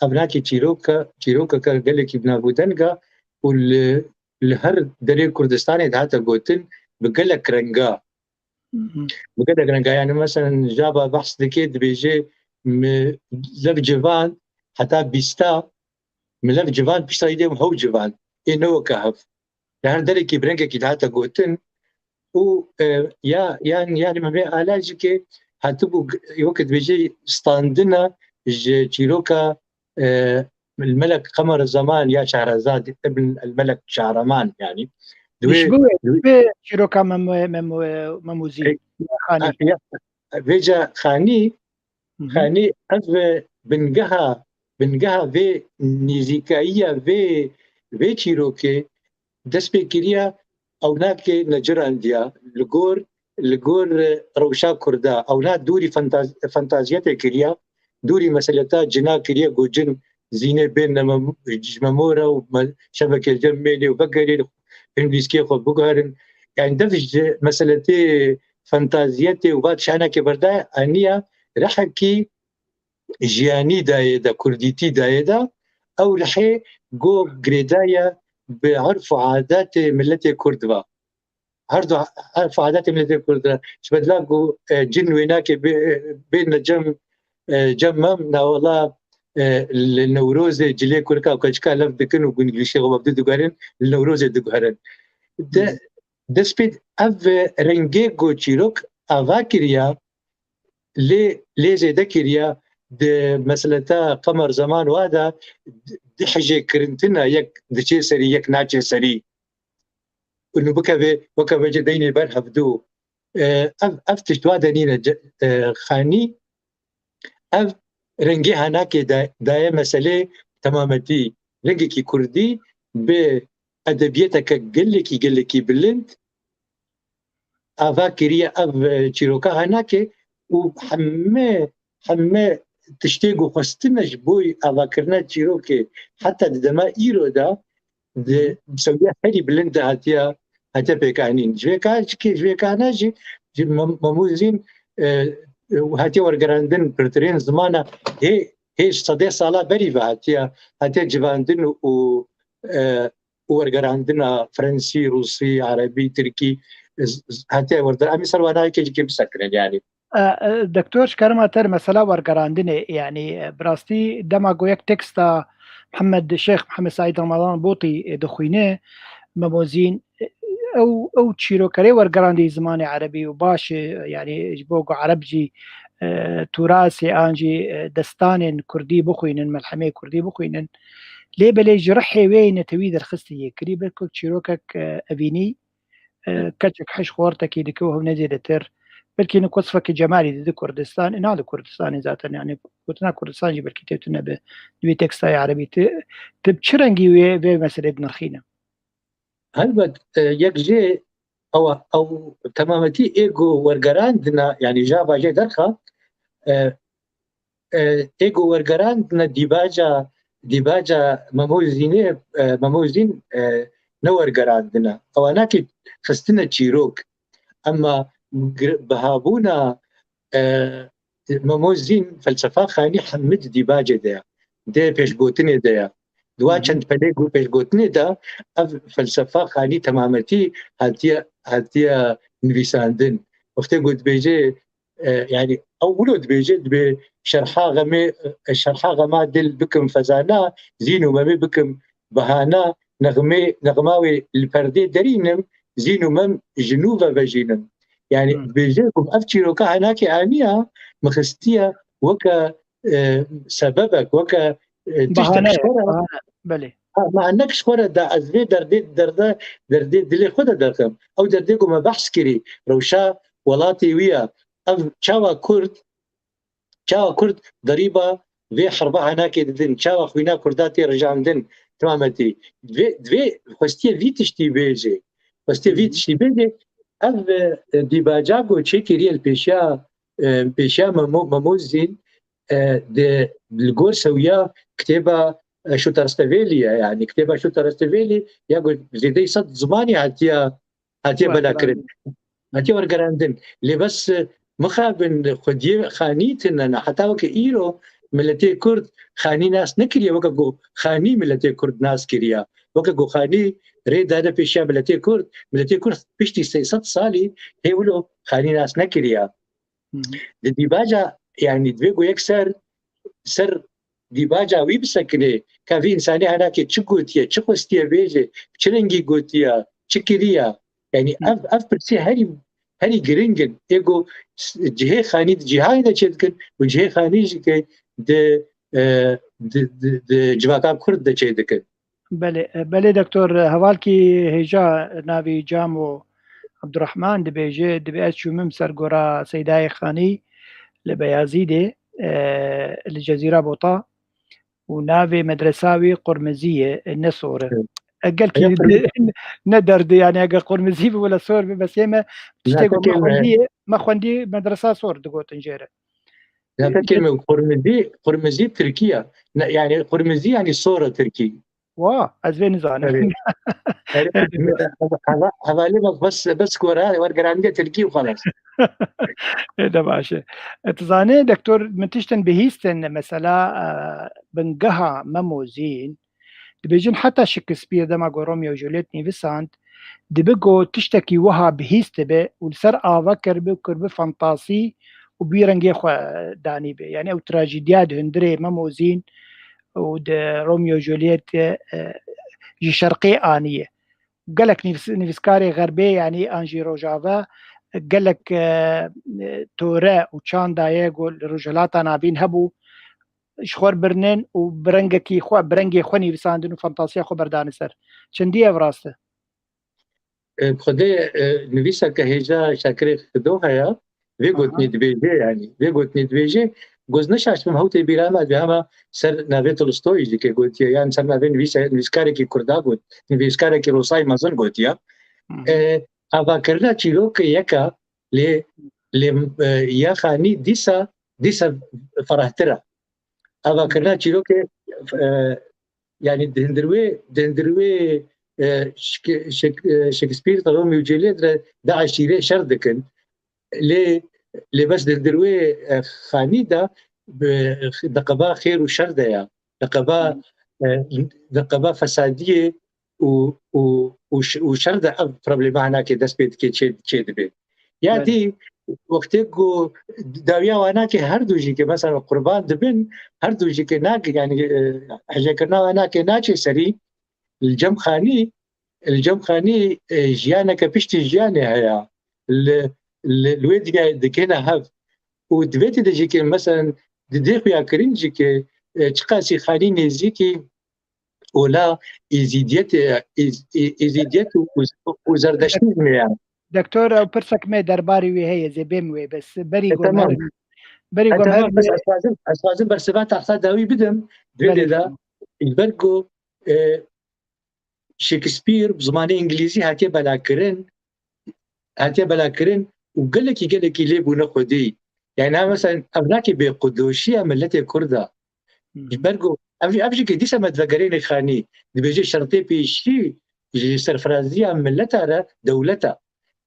ev nakê çîroka, çîrokeke gelekî bi nav û deng e û li, li her derê Kurdistanê dihate gotin bi gelek renga. Bi gelek renga, yani, meselen, jaba behs dike, dibêje, mi lev civan heta bîsta, mi lev civan pişta îdê hew civan. Ê ne weke hev. Li her derekî bi rengekî dihate gotin û, e, ya, yan, yani Memê Ala jî ke hatibû g-, weke dibêje standina ji çîroka, e, El Melek Qemer Zeman ya Şehrazad ibn El Melek Şahraman, yani. Ji bo wê, ji bo wê çîroka Mem-, Mem-, Mem û Zîn, e, ya Xanî. Ya, vêca Xanî, Hı hı. Xanî ev bingeha, bingeha vê nêzîkayiya vê, vê çîrokê dest pê kiriya, ew nake necirandiya li gor, li gor, e, rewşa Kurda. Ew na dûrî fantaz-, fantaziyetê kiriya, dûrî meseleta cina kiriye, ku cin zînê bên nemem-, ji memora û me-, şeveke cem mêlê û vegerê hindîskê xwe biguherin. Yani dev ji meseletê fantaziyetê û va şaneke berdaye aniya rehekî jiyanî dayê de, kurdîtî dayê de, ew rihê go girêdaye bi erf û adatê miletê kurd ve. Her du erf û adatê miletê kurd ve. Ji bedla ku, e, cin wênakê bê, bê necem, e, cem mem, na wela, e, li Newrozê cilê kurika û keçika lev dikin û gundgişê xwe bi diguherin, li Newrozê diguherin. De, dest pê ev rengê ku çîrok ava kiriya, lê, lê zêde kiriya, di meseleta Qemer Zeman wa de di-, dihijê kirintina yek diçê serî, yek naçe serî. Û nû bikeve, weke vece deynê ber hevdû. E, ev, ev tişt wa de nîne ce-, e, Xanî, ev rengê hanakê da-, daye meselê temametî. Rengekî kurdî bi edebiyeteke gelekî, gelekî bilind ava kiriye ev, e, çîroka hanakê û heme, heme tiştê ku xwestine ji bo avakirina çîrokê heta di dema îro de di sewiya herî bilind de hatiye, hatiye pêkanîn. Ji vê ka, ji kê, ji vê kana jî, ji Mem-, Mem û Zîn, e, û hatiye wergerandin pirtirên zimana hê hê sedê sala berî ve hatiye hatiye civandin û e, û wergerandina frensî, rûsî, erebî, tirkî, e, z- z- hatiye werder. Em ê ser wana yekê jikê bisekinin yani. E, e, Doktor, ji kerema te, mesela wergerandinê, yani, e, bi rastî dema ku yek teksta Mihemed Şêx Mihemed Seîd Ramadan Botî, e, dixwîne, Memozîn, e, ew ew çîrokerê wergerandî zimanê erebî û baş e, yani, ji bo ku ereb jî, e, turasê an jî, e, destanên kurdî bixwînin, melhemê kurdî bixwînin. Lê belê ji rihê wê netewî derxistî yê kirî, belku çîrokek, e, evînî, e, keçek heş xortekî dike û hewne zêdetir. Belkî ni kosfekî Cemalî didi Kurdistan, ina li Kurdistanê zaten, yani gotina Kurdistan jî belkî têtune bi di vê tekstayê erebî. Ti, ti bi çi rengî wê, vê meselê dinirxîne? Helbet, e, yek jê ew, ew temametî ê ku wergerandina, yani ji avajê derxa, e, e, ê ku wergerandine dîbaca, dîbaca Memo Zînê, e, Memo Zîn, e, ne wergerandine. Ewa nakê xistine çîrok. Emma gir- bihabûna, e, Memo Zîn felsefa xanî hemî di dîbacê de ye. Dê pêşgotinê de ye. Di wa çend pelê ku pêşgotinê de ev felsefa xanî temametî hatiye, hatiye nivîsandin. Wextê ku dibêje, e, yani ew wilo dibêje, dibê şerha xemê, e, şerha xema dil bikim fezana, zîn û memê bikim bahana, nexmê, nexma wê li perdê derînim, zîn û mem ji nû ve vejînim. Yani dibêje ku ev çîroka henakê aniya, min xistiye weke, e, sebebek, weke, e, tiştek ji xwe re. Belê. Ha, me hinek ji xwe re da ez vê derdê, derde, derdê dilê xwe de derxim. Ew derdê ku me behs kirî, rewşa welatê wî ye. Ev çawa Kurd, çawa Kurd derîba vê herba henakê didin, çawa xwîna Kurda tê rijandin, timametî. Divê, divê xwestiye vî tiştî bêjê. Xwestiye vî tiştî bêjê. Ev, e, dîbaca ku çêkiriye li pêşiya, e, pêşiya Memo, Memo Zîn, e, di, li gor sewiya kitêba, e, Şuterstevelî ye, yani kitêba Şuterstevelî ya ku zêdeyî sed zimanî hatiya, hatiye belakirin. Hatiye wergerandin. Lê bes, e, mixabin xwediyê xanî tine ne. Heta weke îro miletê Kurd xanî nas nekiriye, weke ku xanî miletê Kurd nas kiriye. Weke ku xanî rê dane pêşiya miletê Kurd, miletê Kurd piştî sê sed salî hê wilo xanî nas nekiriye. Di dîbaca, yani divê ku yek ser, ser dîbaca wî bisekine, ka vî însanê henakê çi gotiye, çi xwestiye bêje, çi rengî gotiye, çi kiriye. Yani ev, ev pirsê herî, herî giring in. Ê ku s- cihê xanî di cîhanê de çêdikin û cihê xanî jî ke di, e, di, di, di civaka Kurd de çêdikin. Belê, belê doktor, hevalkî hêja navî Camo Abdurrahman dibêje, dibê ez çûmim ser gora Seydayê Xanî li Beyazîdê, e, li Cezîra Bota û navê medresa wî Qurmizî ye, e, ne sor e. Evet. E, gelkî Evet. ne derdi, yani eger Qurmizî bi wele sor bi, bes yê me tiştê Natekê me me. xwendî, me xwendî medresa sor digotin jê re. Natekê me Qurmizî, Qurmizî Tirkî ye. Ne, yani Qurmizî yani sor e Tirkî. Wa, ez vê nizanim. Erê. Erê, heva-, hevalê me bes, bes gora, wergerandiye Tirkî û xelas. Ê de baş e. E, tu zanî, doktor, min tiştin bihîstin, mesela, e, bingeha Memo Zîn, dibêjin heta Shakespeare dema ku Romeo û Juliet nivîsand, dibe ku tiştekî wiha bihîstibe û li ser ava kiribe û kiribe fantasî û bi rengê xwe danîbe. Yani ew trajîdiya di hundirê Memo Zîn û di Romeo Juliet, e, ji şerqê aniye. Gelek nivîs-, nivîskarê xerbê, yanî an jî rojava, gelek, e, e, tore û çanda ye ku li Rojhilata Navîn hebû, ji xwe birinin û bi rengekî xwe, bi rengê xwe nivîsandin û fantasiya xwe berdane ser. Çendî ev rast e? E, Xwedê, e, nivîseke hêja Şakirê Xido heye. Vê Aha. gotinê dibêje, yanî. Vê gotinê dibêje, goz neşaştim, hewtê bîra me dibê hema ser navê Tolstoyî jî ke gotiye, yan ser navê nivîse-, nivîskarekî Kurda got, nivîskarekî Rûsayî mezin gotiye. Hı hı. E, avakirina çîrokê yek e, lê, lê, e, ya xanî dîsa, dîsa ferahtir e. Avakirina çîrokê, e, yani di hundir wê, di hundir wê, e, Şek-, Şek-, e, Shakespeare, Romeo û Juliet re di eşîrê şer dikin. Lê Lê bes di, di wê, e, xanî de bi, di qeba xêr û şer de ya. Di qeba, e, di qeba fesadiyê û, û, û ş-, û şer de ev problema hinakê dest pê dike, çê, çê dibe. Ya Belê. dî wextê ku dawiya wan nake her du jî ke mesela qurban dibin, her du jî ke nake, yani, e, hejêkirina wan nake naçe serî, li cem xanî, li cem xanî, e, jiyaneke piştî jiyanê heye. Li, li, li wê dinyayê dikêne hev. Û di vê tê de jî ke, meselen, di dê xuya kirin jî ke, e, çiqasî xanî nêzîkî ola Êzîdiyetê, Êz-, Ê-, Êzîdiyet û, û, û Zerdeştîzmê ye. Doktor, ew pirsek me derbarê wê heye, zê bêm wê, bes berî E, ku em tamam. herin, berî E, ku em tamam, herin bes wê ez xwazim, ez xwazim bersiva taxta dawî bidim. Di vê Belê, dê de, tamam. ji ber ku, e, Shakespeare bi zimanê îngilîzî hatiye belakirin, hatiye belakirin û gelekî, gelekî lê bûne xwedî. Yani, ha, mesela, ev nake bêquldoşiya miletê Kurd e. Hı hı. Ji ber ku ev, ev jî ke dîsa me divegerêne xanî, dibêje şertê pêşî ji serfiraziya mileta re dewlet e.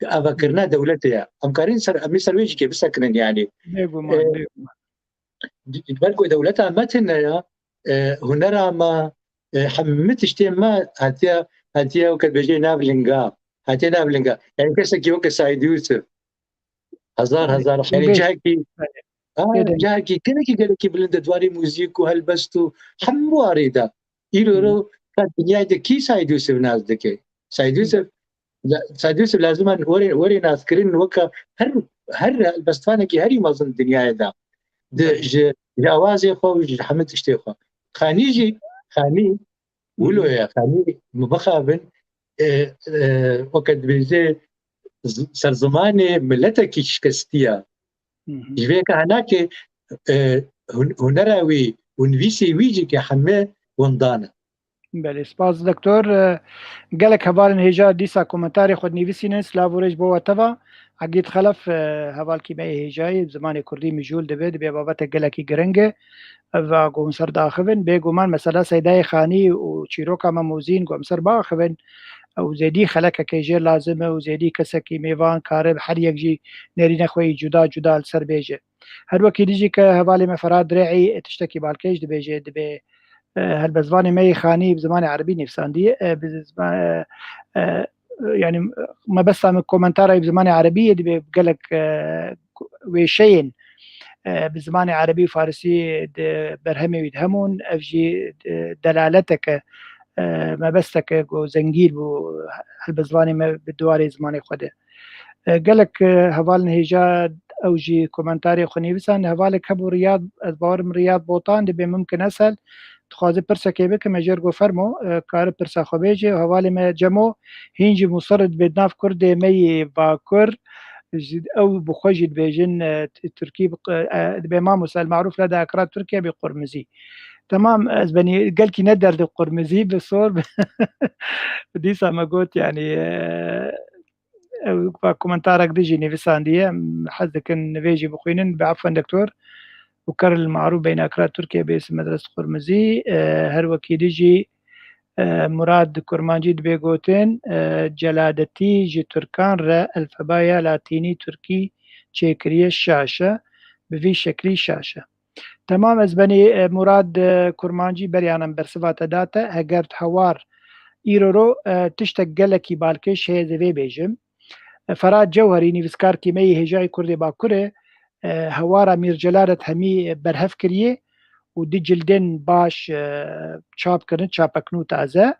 Avakirina Hı. dewletê ye. Em karin ser, em ê ser wê jî ke bisekinin, yani. Bêguman, E, bêguman. Ji ber ku dewleta me tune ya, e, hunera me, e, hemî tiştê me hatiye, hatiye weke dibêje nav linga, hatiye nav linga. Yani kesekî weke Saîd Yûsif, hezar, Belê. hezar, yani Belê. cihekî, Belê. ha, Belê. cihekî gelekî, gelekî bilind e, di warê muzîk û helbest û hemû warê de. Îro Hı. ro ka dinyayê de kî Saîd Yûsif nas dike? Saîd Hı. Yûsif, la-, Saîd Yûsif lazim e were, were naskirin weke her, her helbestvanekî herî mezin dinyayê de. Di, Belê. ji, ji awazê xwe û ji hemû tiştê xwe. Xanî jî, Xanî, wilo ye, Xanî, min bixabin, e, e, weke dibêje, z-, serzimanê miletekî şikestî ye. Hı hı. Ji vê ke hinakê, e, hun-, hunera wî û nivîsê wî jî ke heme windan e. Belê, spas doktor. E, gelek hevalên hêja dîsa komentarê xwe dinivîsînin. Silav û rêz bo we teva. Egîd Xelef, e, hevalkî me yê hêjayî, zimanê kurdî mijûl dibe, dibe babete gelekî giring e. Ev a ku hûn ser diaxivin, bêguman mesela Seydayê Xanî û çîroka Mem û Zîn ku em ser biaxivin, ew zêdî xelekeke jê lazim e û zêdî kesekî mêvan kare her yek jî nêrîne xwe yî cuda cuda li ser bêje. Her wekî dî jî ke hevalê me Ferhat Dirê'î tiştekî balkêş dibêje, dibê, e, helbestvanê me yê Xanî bi zimanê erebî nivîsandiye, e, bi zima-, e, e, yani mebesta min komentara wî bi zimanê erebî ye, dibê gelek, e, wêşeyên, e, bi zimanê erebî û farisî di berhemê wî de hebûn, ev jî, e, delaleteke, e, mebesteke ku zengîn bû helbestvanê me bi di warê zimanê xwe de. E, gelek, e, hevalên hêja ew jî komentarê xwe nivîsan. Hevalek hebû Riyad, ez bawerim Riyad Botan, dibê mimkin Esel, dixwaze pirsekê bikim, ez jê re got fermo, e, kare pirsa xwe bêje. Hevalê me Cemo, hîn jî musir dibê di nav Kurdê me yê Bakur, ji, ew bi xwe jî dibêjin, e, t-, Tirkî bi q-, e, dibê Mamoste El Marûf leda ekra Tirkiye bi qurmizî. Temam, ez benî gelkî ne derdi qurmizî, bi sor, bi dîsa me got, yani, e, ew va komentarek din jî nivîsandiye, em hez dikin vê jî bixwînin, bi efwen doktor. Û ker li marû beyna kira Tirkiye bês medres qurmizî, e, her wekî dî jî, e, Murad Kurmancî dibê gotin, e, celadetî ji Tirkan re elfebaya latînî Tirkî çêkiriye şaş e, bi vî şeklî şaş e. Temam, ez benî, e, Murad, e, Kurmancî beriya em bersiva te date. Heger tu hewar îro ro, e, tiştek gelekî balkêş heye, ez ê vê bêjim. E, Ferhat Cewherî, nivîskarkî me yê hêjayî Kurdê Bakur e, e, hewara Mîr Celadet hemî berhev kiriye û du cildên baş, e, çap kirin, çapeknû taze.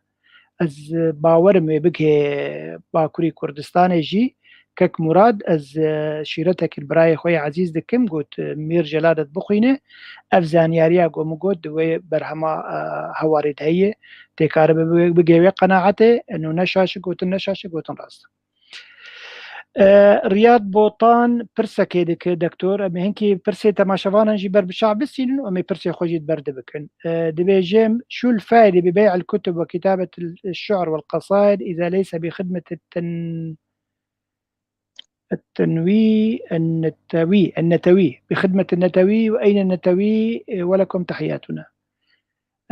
Ez, e, bawerim wê bigihê Bakurî Kurdistanê jî. Kek Murad, ez, e, şîretekî li birayê xwe yê ezîz dikim, got, e, Mîr Celadet bixwîne. Ev zanyariya ku min got, di wê berhema, e, hewarê de heye. Tê kare bibe, bigihê wê qenaetê, eno ne şaş e, gotin ne şaş e, gotin rast e. E, Riyad Botan pirsekê dike, doktor. Em ê hinkî pirsê temaşevanan jî ber bi çav bistînin û em ê pirsê xwe jî di ber de bikin. E, dibêjim, شو الفائدة ببيع الكتب وكتابة الشعر والقصائد إذا ليس بخدمة التن-، التنوي، النتوي، النتوي، بخدمة النتوي، وأين النتوي؟ ولكم تحياتنا.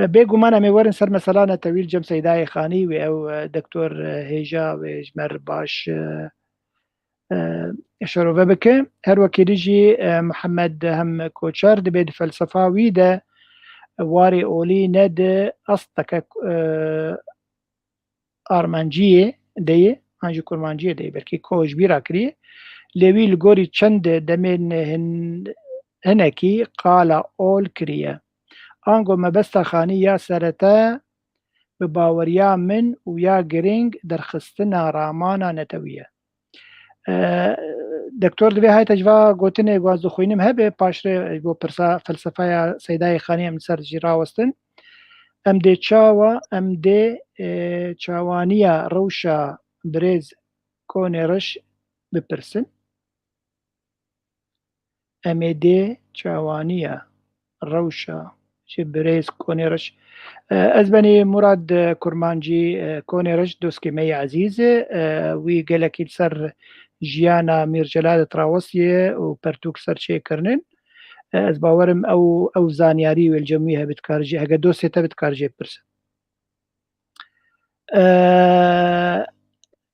E, bêguman em ê werin ser mesela netewî li cem Seydayê Xanî wê ew, e, doktor, e, hêja wê ji me re baş, e, e, şerove bike. Her wekî dî jî, e, Mihemed Hem Koçer dibê di felsefa wî de warê olî ne di asteke, e, armanciyê de ye, an jî kurmanciyê de ye, belkî ko ji bîra kiriye. Lê wî li gorî çend demên hin-, hinekî qala ol kiriye. Ango mebesta Xanî ya serete bi baweriya min û ya girîng derxistina ramana netewî ye. E, Doktor divê hayte ji va gotinê ku ez dixwînim hebe, paşre ji bo pirsa felsefeya Seydayê Xanî em li ser jî rawestin. Em dê çawa, em dê, e, çawaniya rewşa birêz Konê Reş bipirsin. Em ê dê çawaniya rewşa ji birêz Konê Reş. E, ez benî Murad, e, Kurmancî, e, Konê Reş doskê me yê ezîz e, e, wî gelekî li ser jiyana Mîr Celal dirawestiye û pertûk ser çêkirinin. E, ez bawerim ew, ew zanyarî wê li cem wî hebe dikar jê, hege dostê te bi dikar jê bipirse. E,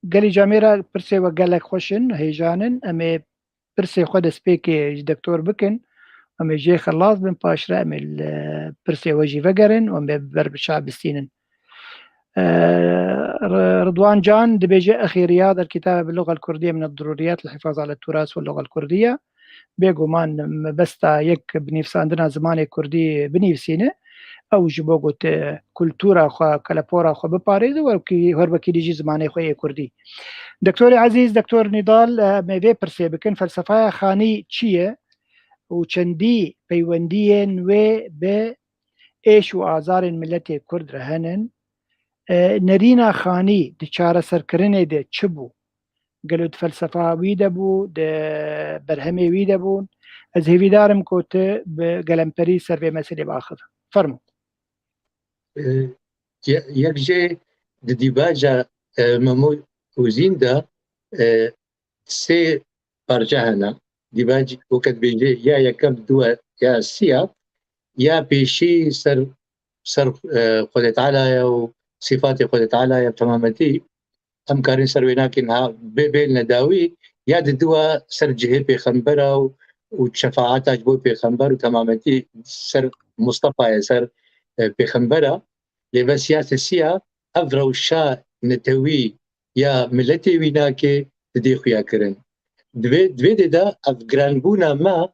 gelî camêra pirsê we gelek xweş in, hêjan in. Em ê pirsê xwe destpêkê ji doktor bikin. Em ê jê xelas bin, paşre em ê li pirsê we jî vegerin û em ê ber bi çav bistînin. E, R-, Ridwan Can dibêje, Exêriya der kitaba bi lugal kurdiye min ad-dururiyat li hifaza li turas ve lugal kurdiye. Bêguman mebesta yek bi nivîsandina zimanê kurdî binivîsîne. Ew ji bo ku te kultura xwe, kelepora xwe biparêze û wekî, her wekî dî jî zimanê xwe yê kurdî. Doktorê ezîz, Doktor Nîdal, e, em ê vê pirsê bikin, felsefeya Xanî çi ye û çendî peywendiyên wê bi êş û azarên miletê kurd re henin? E, nerîna Xanî di çareserkirinê de çi bû? Gelo di felsefa wî de bû, di berhemê wî de bûn? Ez hêvîdar im ku tu bi gelemperî ser vê meselê biaxive. Fermo. E, ye-, yek jê di dîvaja, e, Memo Uzîn de, e, sê parçe hene. Dîvaj weke dibêje ya yekem, diduwe ya siya, ya pêşî ser, ser, e, Xwedê Teala ye û sîfatê Xwedê Teala ye bi temametî. Em karin ser wê nakin ha bê-, bêline dawî, ya diduwa ser cihê pêxembera û, û şefaeta ji bo pêxember û temametî ser Mustafa ye, ser, e, pêxembera. Lê ve siya sesiya ev rewşa netewî ya miletê wî nake didê xuya kirin. Divê, divê dê de ev giranbûna me,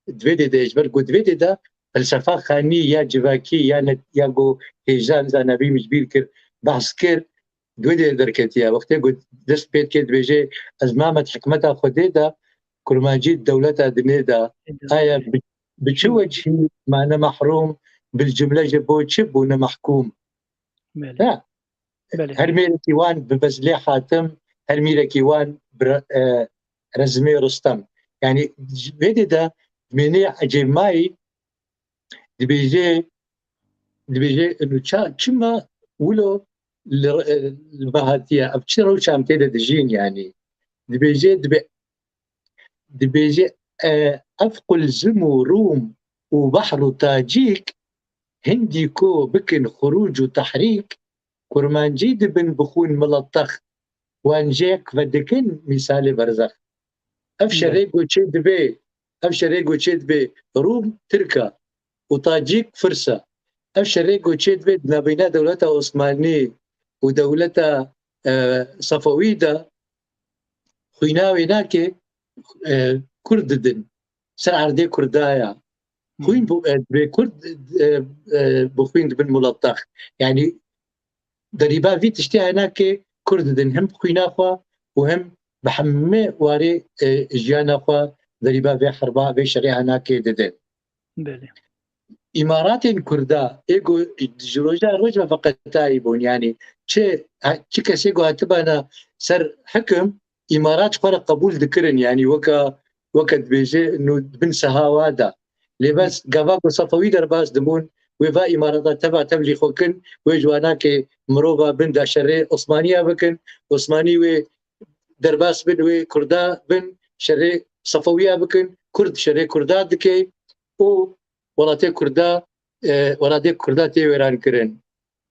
divê dê de ji ber ku divê dê de felsefa Xanî ya civakî ya net, ya ku hêja zanabî min ji bîr kir, behs kir, divê dê derketiye. Wextê ku dest pê dike dibêje, ez mamet hikmeta Xwedê de, kurmancî dewleta dinê de, aya bi, bi çi wecihî mane mehrûm, bil cumle ji bo çi bûne mehkûm? Belê. Ha. Belê. Her mêrekî wan bi bezlê Hatim, her mêrekî wan bi re-, e, rezmê Rustem. Yani vê dê de mînê ecêmayî dibêje, dibêje inu ça, çima wilo li, e, li me hatiye, ev çi rewşa em tê de dijîn yani. Dibêje, dibe-, dibêje, e, ev qulzim û Rûm û Behr û Tacîk hindî ku bikin xurûc û tehrîk, kurmancî dibin bi xwîn miletex, wan jêk vedikin mîsalê berzex. Ev şerê ku çê dibe, ev şerê ku çê dibe Rûm Tirk e û Tacîk Firs e. Ev şerê ku çê dibe di navbeyna dewleta Osmanî û dewleta, e, Sefewî de xwîna wê nake, e, Kurd didin. Ser erdê Kurdaya. Xwîn bu, e, dibê Kurd, e, e, bi xwîn dibin muletex. Yani derîba vî tiştî henakê Kurd didin. Him bi xwîna xwe û him bi hemê warê, e, jiyana xwe derîba vê herba, vê şerê henakê didin. Belê. Îmaratên Kurda, ê ku ji roja roj ve veqetayî bûn, yani çi, çi kesê ku hatibana ser hikim, Îmarat ji xwe re qebûl dikirin, yani weke, weke dibêje nû bin sehawa da. Lê bes gava ku Sefewî derbas dibûn, wê va Îmarata teva tev jî xwe kin, wê ji wanakê mirova bin da şerê Osmaniya bikin, Osmanî wê derbas bin, wê Kurda bin şerê Sefewiya bikin, Kurd şerê Kurda dike û welatê Kurda, e, welatê Kurda tê wêran kirin.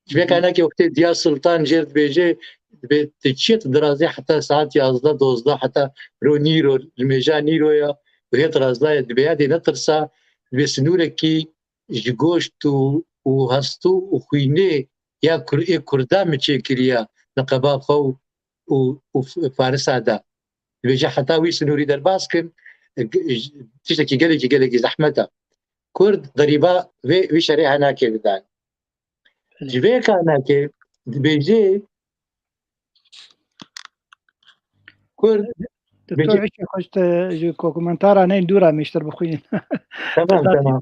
Ji vê kaynakê wextê Diya Sultan jêr dibêje, dibê tu çiye tu dirazê heta saet yazdeh dozdeh heta ro nîro, limêja nîro ya, û hê dirazdaye, dibê ya dê netirsa, dibê sinûrekî ji goşt û, û hestû û xwînê ya Kur-, ê Kurda min çêkiriya niqeba xwe û, û, û Farisa de. Dibêje heta wî sinûrî derbas kin, tiştekî gelekî, gelekî zehmet e. Kurd derîba vê, vî şerê henakê didan. Ji vê henakê dibêje Kurd Doktor dibêje Işık, hoş te ji kokumentara neyin dûra mêştir bixwînin. Tamam, tamam.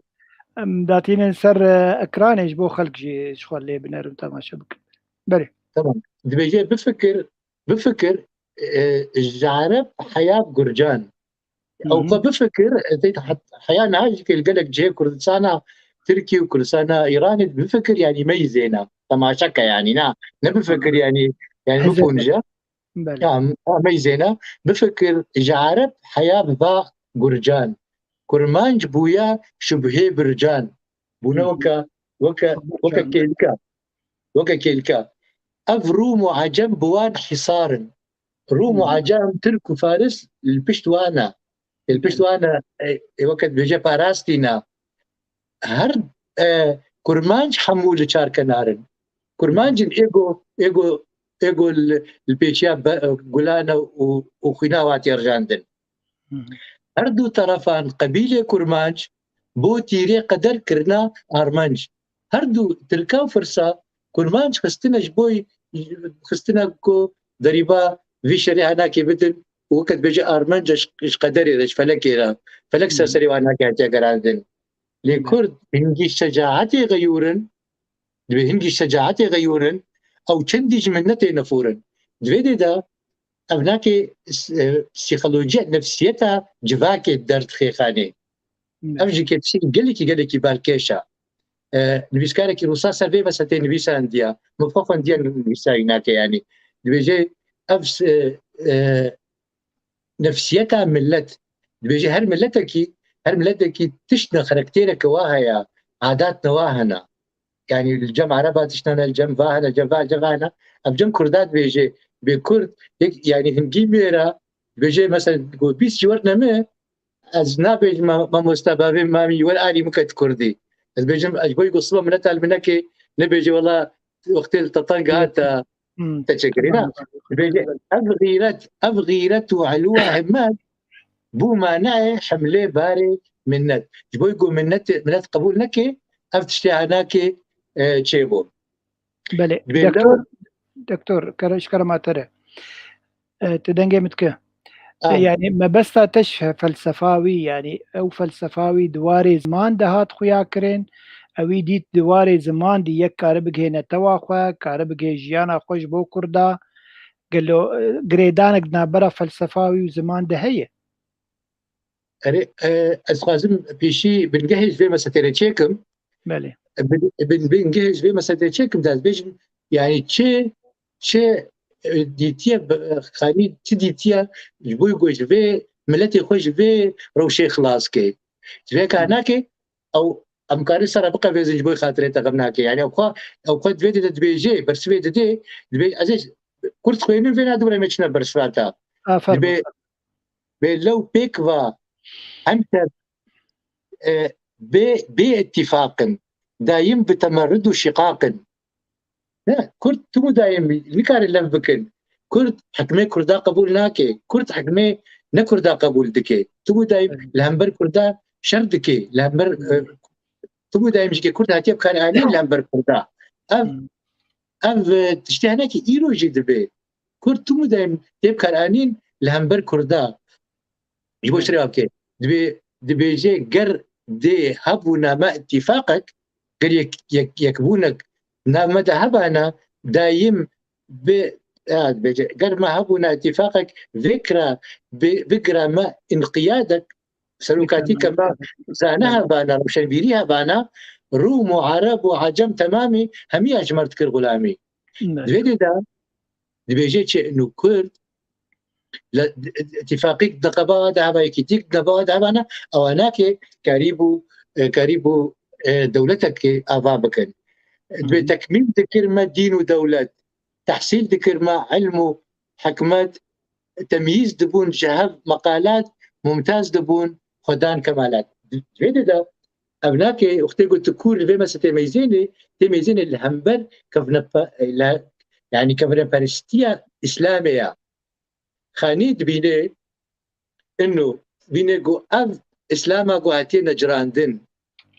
Em datînin ser, e, ekranê ji bo xelk jî ji xwe lê binerin, temaşe bikin. Berê. Tamam. Dibêje bifikir, bifikir, e, ji Ereb heya Gurcan. Ew xwe bifikir, e, tê hat-, heya niha jî li gelek cihê Kurdistana Tirkî û Kurdistana Îranê bifikir, yanî meyzêna. Temaşe ke yanî, na, ne bifikir yanî, yanî bipunce. Belê. Ya, ha, meyzêna, bifikir, ji Ereb heya va Gurcan. Kurmanc bûya şubhê bircan. Bûne weke, weke, weke kêlika. Weke kêlika. Ev Rûm û Ecem bi wan hîsar in. Rûm û Ecem, Tirk û Faris li pişt wan e. Li pişt wan e, e, e, weke dibêje parastîna. Her, e, kurmanc hemû li çar kenar in. Kurmanc in êgo, êgo, êgo li, li pêçiya be-, gulan e û, û xwîna hatiye rijandin. Her du terefan qebîlê kurmanc bo tîrê qeder kirina armanc. Her du tirka û firsa kurmanc xistine ji bo, xistine ku derîba vî şerê henakê bidin û weke dibêje armanc ji, ji qederê re, ji felekê re. Felek ser serê wan hatiye gerandin. Lê Kurd hingî şecaetê xeyûr in, dibê hingî şecaetê xeyûr in, ew çendî ji minnetê nefûr in. Di vê dê de ev nake s-, e, psîkolojiya nefsiyeta civakê derdixê xanê. Ev jî kê tiştekî gelekî, gelekî balkêş e. E, nivîskarekî Rûsa ser vê meselê nivîsandiya. Min xwe xwendiya nivîsayî nake yanî. Dibêje ev s-, e, e, nefsiyeta millet. Dibêje her miletekî, her miletekî tiştne xaraktereke wa heye, adatne wa hene. Yanî li cem Ereba tiştane, li cem va hene, cem va, cem va hene. Ev cem Kurda dibêje, bê Kurd, yek, yanî hingî mêra, dibêje mesela, go bîst ji wer neme, ez nabêjim ma-, mamosta bavê mamî wer alî min ket Kurdî. Ez bêjim, ez boy go siba mileta li min neke, nebêje wela wextê li te teng hate, te çekirî, na. Dibêje, ev xîret, ev xîret û elûa himmet bû maneyê hemlê barê minnet. Ji bo ku minnet, minnet qebûl neke, ev tiştê henakê, e, çêbû. Belê. Dibê Doktor, lew- Doktor, kere-, ji kerema te re. E, tu dengê min dike. E, yanî mebesta te ji felsefa wî, yanî ew felsefa wî di warê ziman de hat xuya kirin, ewî dît di warê ziman de yek kare bigihê netewa xwe, kare bigihê jiyana xwe ji bo Kurda, gelo, e, girêdanek di navbera felsefa wî û ziman de heye? Erê, e, ez xwazim pêşî bingehê ji vê meselê çêkim. Belê. Bin, bin, bingehê ji vê meselê çêkim, de ez bêjim, yanî çi, çi, e, dîtiye, e, xanî çi dîtiye, ji bo ku ji vê miletê xwe ji vê rewşê xilas ke. Ji vê ka nake, ew em karin ser re biqevêzin ji bo xatirê te xem nake. Yanî ew xwe, ew xwe di vê dê de dibêje, bersivê didê, dibê, ez ê Kurd xwênin vê nadibire me çine bersiva te. Aferin. Dibê, bê lew pêk va hemşer, e, bê, bê ittifaq in, dayim bi temerrud û şiqaq in. Ne, Kurd tim û dayim nikarin lev bikin. Kurd hikmê Kurda qebûl nake. Kurd hikmê ne Kurda qebûl dike. Tim û dayim li hember Kurda şer dike. Li hember, e, tim û dayim jî ke Kurd hatiye bikaranîn li hember Kurda. Ev, ev, e, tiştê henekî îro jî dibe. Kurd tim û dayim tê bikaranîn li hember Kurda. Ji bo şirê avkê. Dibê, dibêje ger dê hebûna me îtîfaqek, ger yek, yek, yekbûnek nav me de hebana, dayim bi, ya, dibêje, ger me hebûna îtîfaqek, vêkra bi, bigira me înqiyadek, serokatî ke me zane hebana, rewşenbîrî hebana, Rûm û Ereb û Ecem temamî hemiya ji me dikir xulamî. Di vê dê de dibêje çi inu Kurd, îtîfaqîk di qeba de heba, yekîtîk di qeba de hebana, ewa nake karîbû, e, karîbû, e, dewletekê ava bikin. Dibê tekmîl dikir me dîn û dewlet. tehsîl dikir me ilm û hikmet, temyîz dibûn ji hev meqalat, mumtaz dibûn, xwedan kemalat. Di vê de de ev nake, wextê ku tu kûr li vê mezhebê tê meyzênê, tê meyzênê li hember kevnepe-, le-, yanî kevneperestiya Îslamê ya. Xanî dibîne, ino, bîne ku ev Îslama ku hatiye necirandin,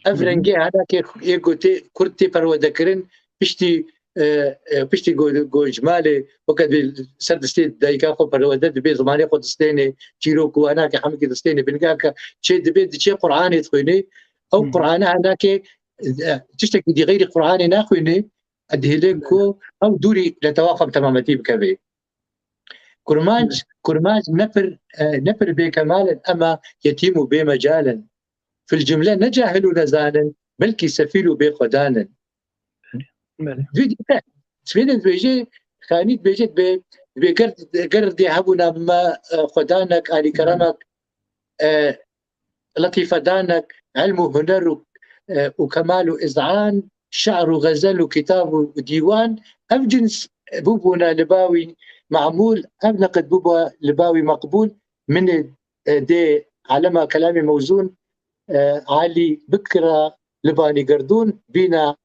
ev Hı hı. rengê henakê ê ku tê, Kurd tê perwerde kirin, piştî, e, e, piştî ku, ku ji malê weke dibê ser distê dayika xwe perwerde dibe, zimanê xwe distêne, çîrok û henakê hemikî distêne, binga ke çê dibe, diçe Qur'anê dixwîne. Ew Hı. Qur'ane henakê, e, tiştekî dî xeyrî Qur'anê naxwîne, dihêle ku ew dûrî li tewaxam temametî bikeve. Kurmanc, kurmanc ne pir, e, ne pir bêkemal in, ema yetîm û bêmecal in. Fil cumle ne cahil û nezan in, belkî sefîl û bêxwedan in. Belê. Dibê, dibê dibêje, Xanî dibêje, dibê, dibê ger, ger dê hebûna me, e, xwedanek, alîkeremek, e, letîfedanek, ilm û huner û, e, û kemal û îzan, şe'r û xezel û kitab û dîwan, ev cins bûbûna li ba wî memûl, ev neqid bûba li ba wî meqbûl, min ê, e, dê alema kelamê mewzûn, e, alî bikira li banî gerdûn, bîna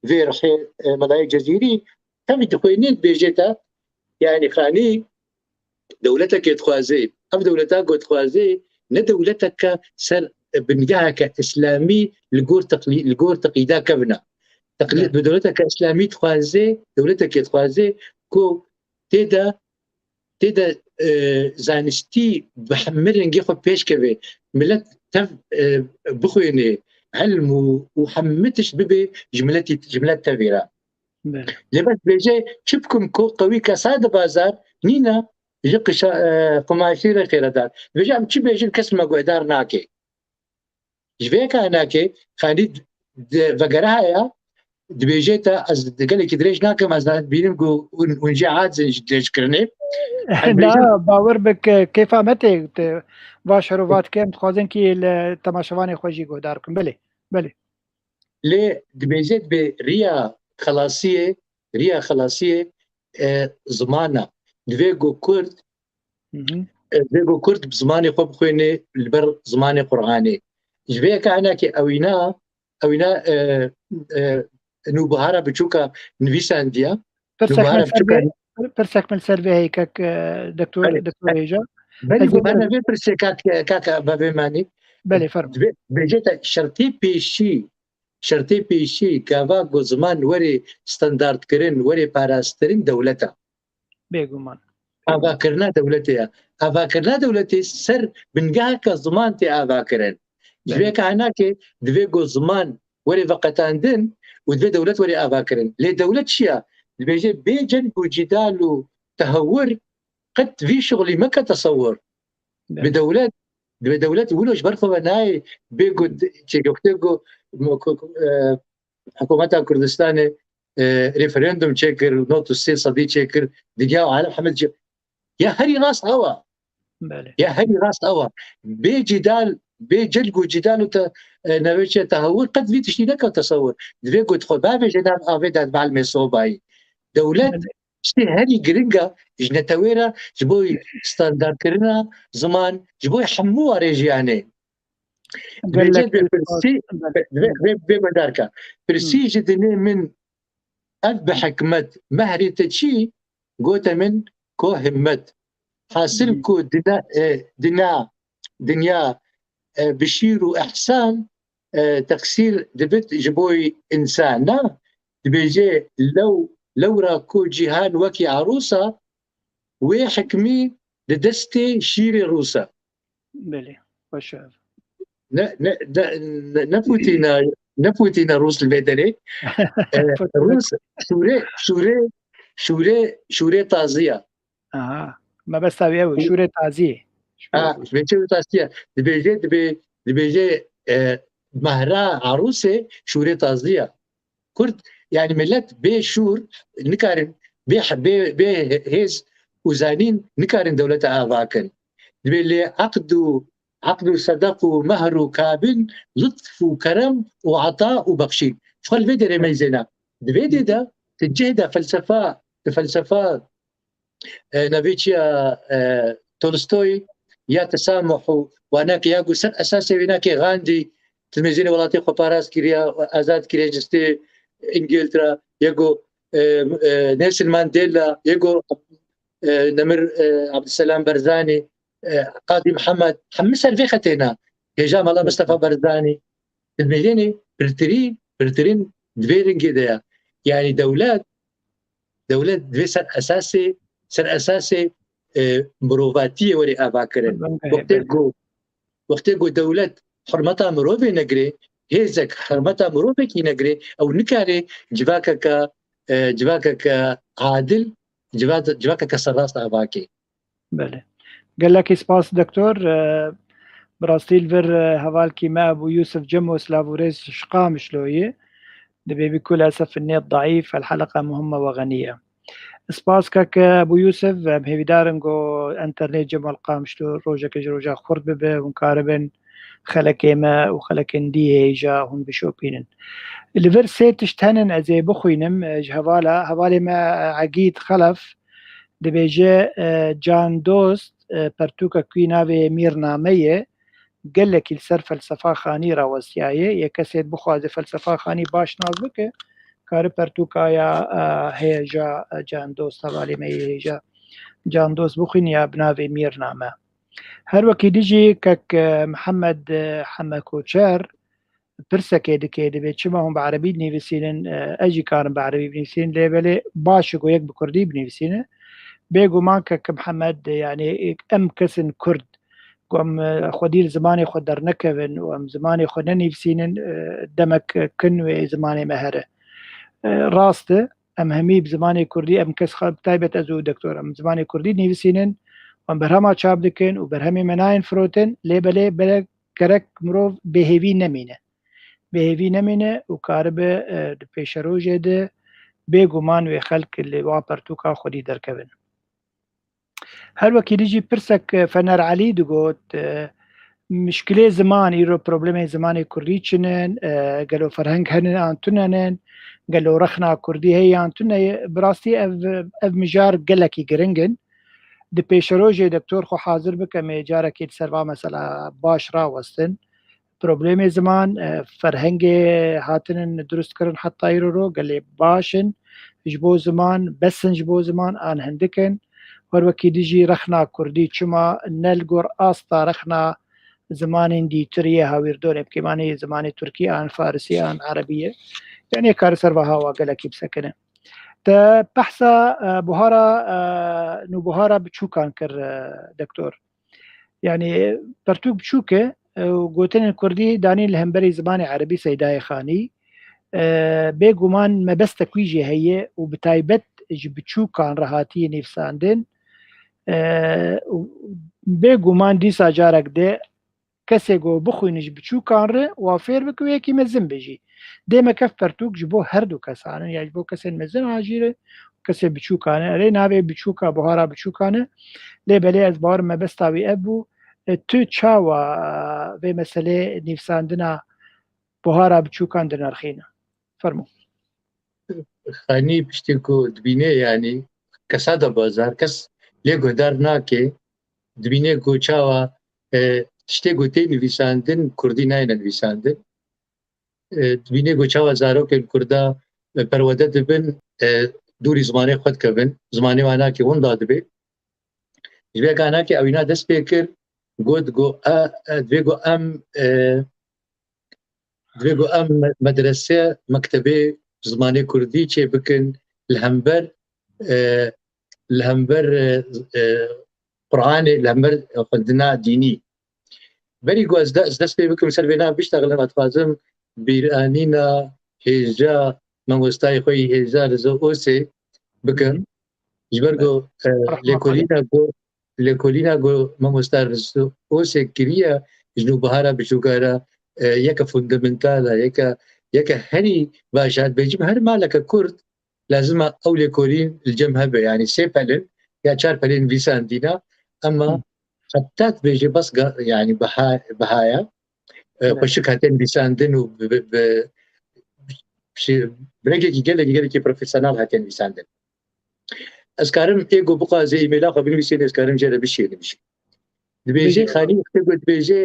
vê rihê, e, Melayê Cezîrî, tevî dixwînî dibêje te, yanî Xanî, dewletekê dixwaze, ev dewleta ku dixwaze, ne dewleteke ser bingeheke îslamî li gor teqlî-, li gor teqlîda kevna. Teqlîd Evet. bi dewleteke îslamî dixwaze, dewletekê dixwaze ku tê de, tê de, e, zanistî bi hemî rengê xwe pêş keve, milet tev, e, bixwêne, ilm û, û hemî tişt bibe ji miletî, ji milet tevî re. Belê. Lê bes bêje, çi bikim ku qewî kesa di bazar nîne, ji qişa-, e, qumaşî re xêredar. Dibêje, em çi bêjin, kes me guhdar nake. Ji vê yeka hinakê, Xanî di-, vegere heye, dibêje te, ez gelekî dirêj nakim, ez bînim ku hûn, hûn jê aciz in ji dirêjkirinê. Ez Na, bêjim bawer bik, kêfa me tê, te, va şerova dikim, dixwazin kî li temaşevanê xwe jî guhdar bikim. Belê, belê. Lê dibêje, dibê riya xelasiyê, riya xelasiyê, e, ziman e. Divê ku Kurd, Hı hı. e, divê ku Kurd bi zimanê xwe bixwêne li ber zimanê Qur'anê. Ji vê yeka hinekê ewîna, ewîna, e, e, nûbihara biçûka nivîsandiya. Pirsek Nûbihara min ser biçûka vê, pir-, pirsek min ser vê heye kek, e, doktor, Belê. doktor Hêja. Belê, Ez ê bana vê pirsê kak, kak, bavê manî. Belê, fermo. Divê, bêje te şertê pêşî, şertê pêşî gava ku ziman were standartkirin, were parastkirin dewlet e. Bêguman. Avakirina dewletê ye. Avakirina dewletê ser bingeheke ziman tê avakirin. Ji Belê. vê yeka hinakê divê ku ziman were veqetandin û divê dewlet were avakirin. Lê dewlet çi ye? Dibêje bê ceng û cîdal û tehewir qet vî şixulî meke tesewur. Belê. Bi dewlet, bi dewlet wilo ji ber xwe ve nayê bê ku çêkefte ku, ku, ku, e, hikûmeta Kurdistanê, e, referandum çêkir, nod û sê sedî çêkir, dinya û alem hemî dice. Ya herî rast ew e. Belê. Ya herî rast ew e. Bê cîdal, bê celg û cîdal û te, e, neveçe tehewir qet vî tiştî neke tesewir. Divê ku xwe bavêje nav avê de, bi ilmê sobayî. Dewlet Belê. tiştê herî giring e ji netewê re, ji bo standartkirina ziman, ji bo hemû warê jiyanê. Gelek Dibêje dibê pirsî, belê. dibê, dibê, dibê guhdarka. Pirsî Hı. ji dinê min, ev bi hikmet, mehrê te çi? Gote min, ko himmet. Hasil Hı. ku dina, e, dina, dinya, e, bi şîr û ihsan, e, teqsîr dibit ji bo însan. Na, dibêje lew, lewra ku cîhan wekî arûsa, wê hikmî di destê şîrê rûsa. Belê, xweş e. Ne, ne, ne, ne, ne Pûtîna, ne Pûtîna Rûs li vê derê. E, Rûs, şûrê, şûrê, şûrê, şûrê tazî ya. Aha, mebesta wî ew e, şûrê tazî. Ha, vê çi tazî ya. Dibêje, dibê, dibêje, e, mehra arûsê şûrê tazî ya. Kurd, yani millet bê şûr nikarin, bê, bê, bê hêz û zanîn nikarin dewlete ava kin. Dibê lê eqd û, eqd û sedeq û mehr û kabin, lutf û kerem û ata û bexşîn. Ji xwe li vê derê meyzêna. Di vê dê de, di cih de felsefa di felsefa, e, navê çi ya, e, Tolstoy ya tesamuh û wanakê ya ku ser esasê wênakê Gandhi, tilmêzînê welatê xwe parast kiriya, azad kiriye ji destê Îngiltera, yê ku, e, e, Nelson Mandela, yê ku, e, nemir, e, Abdulselam Barzanî, e, Qadî Mihemed, hemî ser vê xetê ne. Hêja Mela Mistefa Barzanî, tilmêzînê pirtirî, pirtirîn di vê ringê de ye. Yanî dewlet, dewlet divê ser esasê, ser esasê, e, mirovatiyê were avakirin. Wextê ku, wextê ku dewlet hurmeta mirovê negirê, hêzek hurmeta mirovekî negirê, ew nikare civakeke, e, civakeke adil, civa-, civakeke serrast avakê. Belê. Gelekî spas, doktor. E, bi rastî li vir, e, hevalkî me Ebû Yûsif Cemo, silav û rêz ji Qamişloyê. Dibê bî ku lilesef nêt daîf, el heleqa muhimma we xeniye. Spas kek Ebû Yûsif, em hêvîdar in ku enternêt Cemo li Qamişlo rojeke ji roja xurt bibe, hûn karibin xelekê me û xelekên dî hêja hûn bişopînin. Li vir sê tişt henin ez ê bixwînim, e, ji hevala, hevalê me, e, Egîd Xelef, dibêje, e, Can Dost, e, pertûka ku yê navê Mîrname ye, gelekî li ser felsefa Xanî rawestiyaye. Yê kesê bixwaze felsefa Xanî baş nas bike, kare pertûka ya, e, hêja, e, Can Dost, hevalê me yê hêja Can Dost bixwîne ya bi navê Mîrname. Her wekî dijî kek, e, Mihemed, e, Heme Koçer, pirsekê dike, dibê çima hûn bi erebî dinivîsînin, e, ez jî karim bi erebî binivîsînim, lê belê baş e ku yek bi kurdî binivîsîne. Bêguman kek Mihemed, yanî em kesin kurd, ku em, e, xwedî li zimanê xwe dernekevin û em zimanê xwe nenivîsînin, e, demek kin wê zimanê me here. E, rast e, em hemî bi zimanê kurdî, em kes xwe, bi taybet ez û doktor, em zimanê kurdî dinivîsînin, em berhema çap dikin û berhemê me nayên firotin, lê belê, belê gerek mirov bêhêvî nemîne. Bêhêvî nemîne û karibe, e, di pêşerojê de bêguman wê xelk li wan pertûka xwedî derkevin. Her wekî dijî pirsek, e, Fener Elî digot, e, mişkilê ziman, îro problemê zimanê kurdî çi ne, e, gelo ferheng hene an tune ne, gelo rexna kurdî heye an tune ye? Bi rastî ev, ev mijar gelekî giring in. Di pêşerojê doktor xwe hazir bike, em ê carekê li ser va mesela baş rawestin. Problemê ziman, e, ferhengê hatinin durustkirin heta îro ro gelê baş in ji bo ziman, bes in ji bo ziman an hindik in. Her wekî dijî rexna kurdî çima ne li gor asta rexna zimanên dîtir yê hawîrdorê, bi kêmanê zimanê tirkî an farisî an erebî ye. Yanî kare ser va hawa gelekî bisekine. Te behsa, e, buhara, e, nûbuhara biçûkan kir, e, doktor. Yanî pertûk biçûk e, e, û gotinên kurdî danîn li hemberî zimanê erebî Seydayê Xanî. E, bêguman mebestek wî jî heye û bi taybet ji biçûkan re hatiye nivîsandin. E, û bêguman dîsa carek de kesê ku bixwîne ji biçûkan re wa fêr bike û yekî mezin be jî. Dê me kef pertûk ji bo her du kesan in, ya ji bo kesên mezin an jî re, kesê biçûkan e. Erê navê biçûka, buhara biçûkan e. Lê belê ez bawerim mebesta wî ev bû. E, tu çawa, e, vê meselê nivîsandina buhara biçûkan dinirxîne? Fermo. Xanî piştî ku dibîne, yanî kesa de bazar, kes lê guhdar nake, dibîne ku çawa, e, tiştê ku tê nivîsandin, kurdî nayêne nivîsandin. E, dibîne ku çawa zarokên kurda, e, perwerde dibin, e, dûrî zimanê xwe dikevin, zimanê wan nake winda dibe. Ji vê ka nake ewîna dest pê kir, got ku, e, e, divê ku em, e, divê ku em medrese, mektebê zimanê kurdî çêbikin li hember, e, li hember, e, e, Qur'anê, li hember xwendina dînî. Berî ku ez de-, ez dest pê bikim ser vê nav biştexlim, ez dixwazim bîranîna hêja mamostayê xwe yî hêja Rizo Osê bikim. Ji ber ku, e, lêkolîna ku, lêkolîna ku mamosta Rizo Osê kiriye ji nûbihara biçûka re, e, yeke fundamental e, yeke, yeke herî baş e. Dibêjim her maleke kurd lazim e ew lêkolîn li cem hebe, yanî sê pelin ya çar pelên nivîsandîna, ema heta dibêje bes ga-, yanî biha-, bihaya, e, xweşik hate nivîsandin û bi, bi, bi, bi rengekî gelekî, gelekî profesyonel hate nivîsandin. Ez karim ê ku bixwaze e-maila xwe binivîsîne, ez karim jê re bişênim jî. Dibêje Xanî, wextê ku dibêje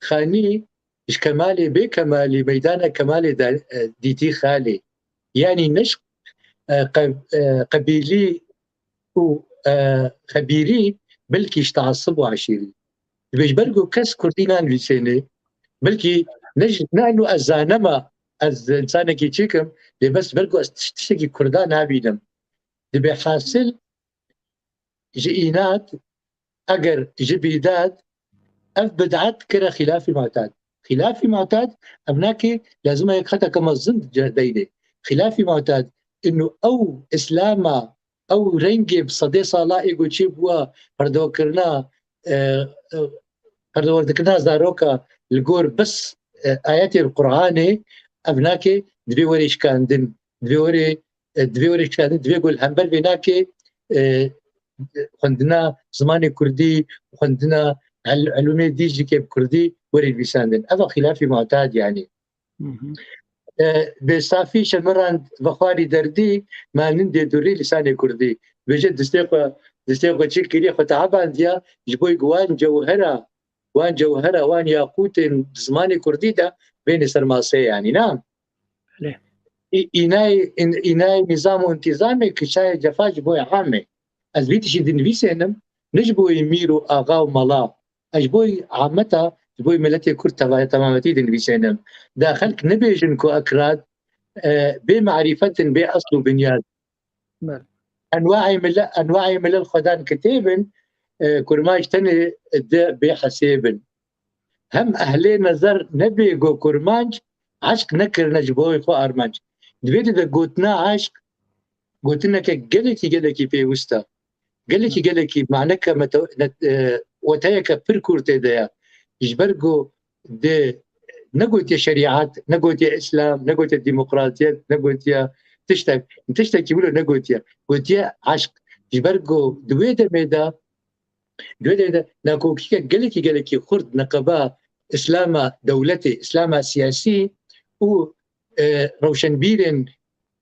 Xanî, ji Kemalê bê Kemalî, meydana Kemalê de, e, dîtî xalê. Yanî ne ji, e, qe-, e, qebîlî û, e, xebîrî, belkî ji teasib û eşîrî. Dibêje ber ku kes kurdî nanivîsêne, belkî ne ji, ne eno ez zanema, ez insanekî çêkim, lê bes ber ku ez tiş-, tiştekî kurda nabînim. Dibê hasil ji înat, eger ji bîdad, ev bid'at kire xîlafî mu'tad. Xîlafî mu'tad, ev nake, lazim e yek xeteke mezin cerdeyne. Xîlafî mu'tad, inu ew Îslama, ew rengê bi sedê sala ê ku çêbûwa perdewekirina, e, e, perdewerdikirina zaroka li gor bes, e, ayetên Qur'anê, ev nake, divê were şikandin, divê were, e, divê were şikandin, divê ku li hember vê nake, e, xwendina zimanê kurdî, xwendina el-, elûmê dî jî ke bi kurdî were nivîsandin. Ev a xîlafî mu'tad yanî. Hı hı. E, bê safî şemiran vexwarî derdî, ma nindê durî lisanê kurdî. Bêje distê xwe, distê xwe çi kiriye, xwe teabandiya, ji bo wan cewhera, wan cewhera, wan yaqûtên zimanê kurdî de bêne ser masê yanî, na? Belê. Î-, înayê, în-, înayê nîzam û întîzamê kişayê cefa ji bo amê. Ez vî tiştî dinivîsênim, ne ji bo mîr û axa û mala. Ez ji bo ameta, ji bo miletê kurd teva-, temametî dinivîsênim. Da xelk nebêjin ku ekrad, e, bê marîfet in, bê esl û binyad. Belê. Enwaê mile-, enwaê milel xwedan kitêb in, e, kurmanc tenê di bê hesêb in. Hem ehlê nezer nebê ku kurmanc eşq nekirine ji bo xwe armanc. Di vê de, de gotina eşq, gotineke gelekî, gelekî pêwist e. Gelekî, gelekî maneke mete-, net-, e, weteyeke pir kûr tê de ye. Ji ber ku di, negotiye şerîet, negotiye Îslam, negotiye demokratiyet, negotiye tiştek, tiştekî wilo negotiye. Gotiye eşq. Ji ber ku di wê demê de, di wê demê de nakokîke gelekî, gelekî xurt neqeba Îslama dewletê, Îslama siyasî û, e, rewşenbîrên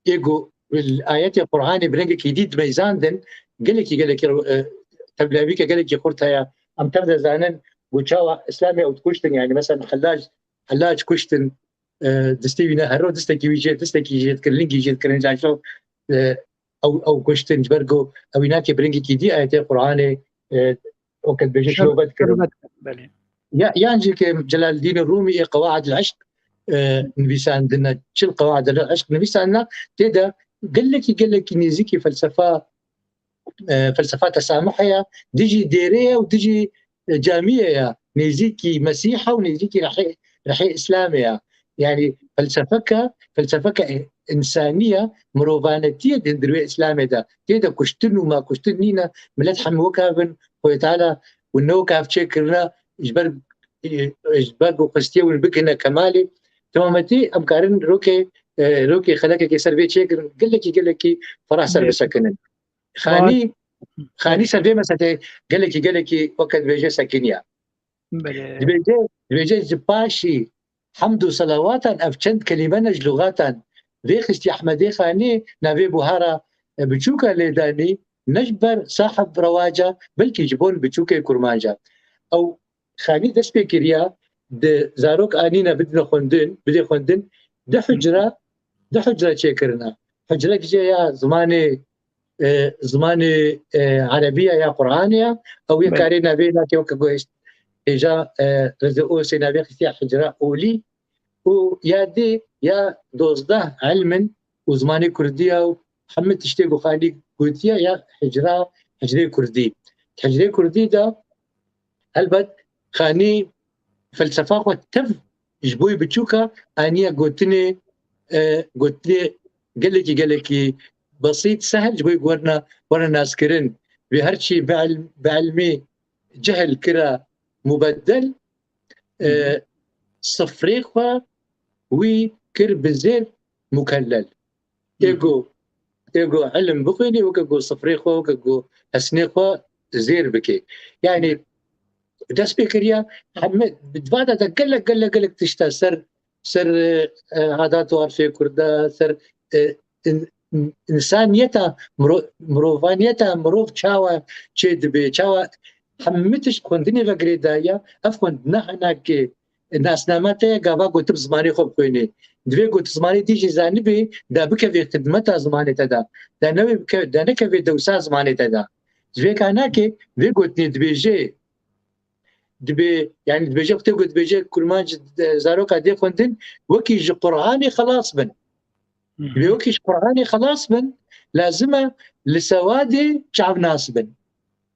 ê ku li ayetê Qur'anê bi rengekî dî dimeyzandin, gelekî, gelekî, e, tevlawîke gelekî xurt heye. Em tev de zanin ku çawa Îslamê ew dikuştin, yanî mesela Hellaj, Hellaj kuştin, e, distê wî ne hero, distekî wî jê, distekî jê dikirin, lingî jê dikirin, caşo, e, ew, ew kuştin, ji ber ku ew înakê bi rengekî dî ayetê Qur'anê, e, weke dibêje şirove dikirin. Şirove dikirin, belê. Ya, yan jî ke Celaldîn Rûmî ê Qewaid el-Eşq, e, nivîsandine, çil Qewaid el-Eşq nivîsandine, tê de gelekî, gelekî nêzîkî felsefa, e, felsefa tesamuhê ye, dijî dêrê ye û dijî, e, camiyê ye, nêzîkî Mesîha û nêzîkî rehê, rehê Îslamê ye. Yanî felsefeke, felsefeke însanî ye, mirovanetî ye di hundirê Îslamê de. Tê de kuştin û makuştin nîne, milet hemî wek hev in, Xwedê Teala û ne wek hev çêkirine, ji ber, e, ji ber ku xwestiye win bigihine kemalê. Temametî em karin rokê, e, rokê xelekekê ser vê çêkirin, gelekî, gelekî ferah ser bisekinin. Xanî, Xanî ser vê meselê gelekî, gelekî weke dibêje sekiniya. Belê. Dibêje, dibêje ji paşî hemd û selawatan ev çend kelîme ne ji lugatan vê xistî Ehmedê Xanî navê buhara, e, biçûka lê danî, ne ji ber sahib rewaca, belkî ji bo biçûkê kurmanca. Ew Xanî dest pê kiriya, di zarok anîne bidine xwendin, bidê xwendin, di hucre, di hucre çêkirine. Hucrek jê ya zimanê, e, zimanê, e, erebî ya, ya Qur'anê ya, ew yê Belê. karê navê nake weke ku hêja, e, Rizê Osê navê xistiya hucra olî û ya dê ya dozdeh ilmin û zimanê kurdî ya û hemî tiştê ku Xanî gotiye ya hicra, hicrê kurdî. Hicrê kurdî de helbet Xanî felsefa xwe tev ji bo biçûka aniye gotinê, e, gotinê gelekî, gelekî besît, sehel ji bo werna, werna naskirin. Wê her çî bi il-, bi ilmî cehil kira mubeddel, e, Hı hı. sifrê xwe wî kir bi zêr mukellel. Hı hı. Ê ku, ê ku ilim bixwînî, weke ku sifrê xwe, weke ku hesnê xwe zêr bike. Yanî dest pê kiriya, heme, di va de gelek, gelek, gelek tişta ser, ser, e, e, adat û arfê kurda, ser, e, in-, însaniyeta, miro-, mirovaniyeta mirov çawa çê dibe, çawa hemî tişt xwendinê ve girêdayî ye. Ev xwendina hinekê nasnama te ye, gava gotin zimanê xwe bixwînê. Divê ku tu zimanê dî jî zanibî, da bikevê xidmeta zimanê te de. Da newê bike-, da nekevê dewsa zimanê te de. Ji vê ka nake, vê gotinê dibêje, dibê, yani dibêje, wextê ku dibêje kurmanc, e, zaroka dê xwendin, wekî ji Qur'anê xelas bin. Hı hı. Divê wekî ji Qur'anê xelas bin, lazim e li sewadê çavnas bin.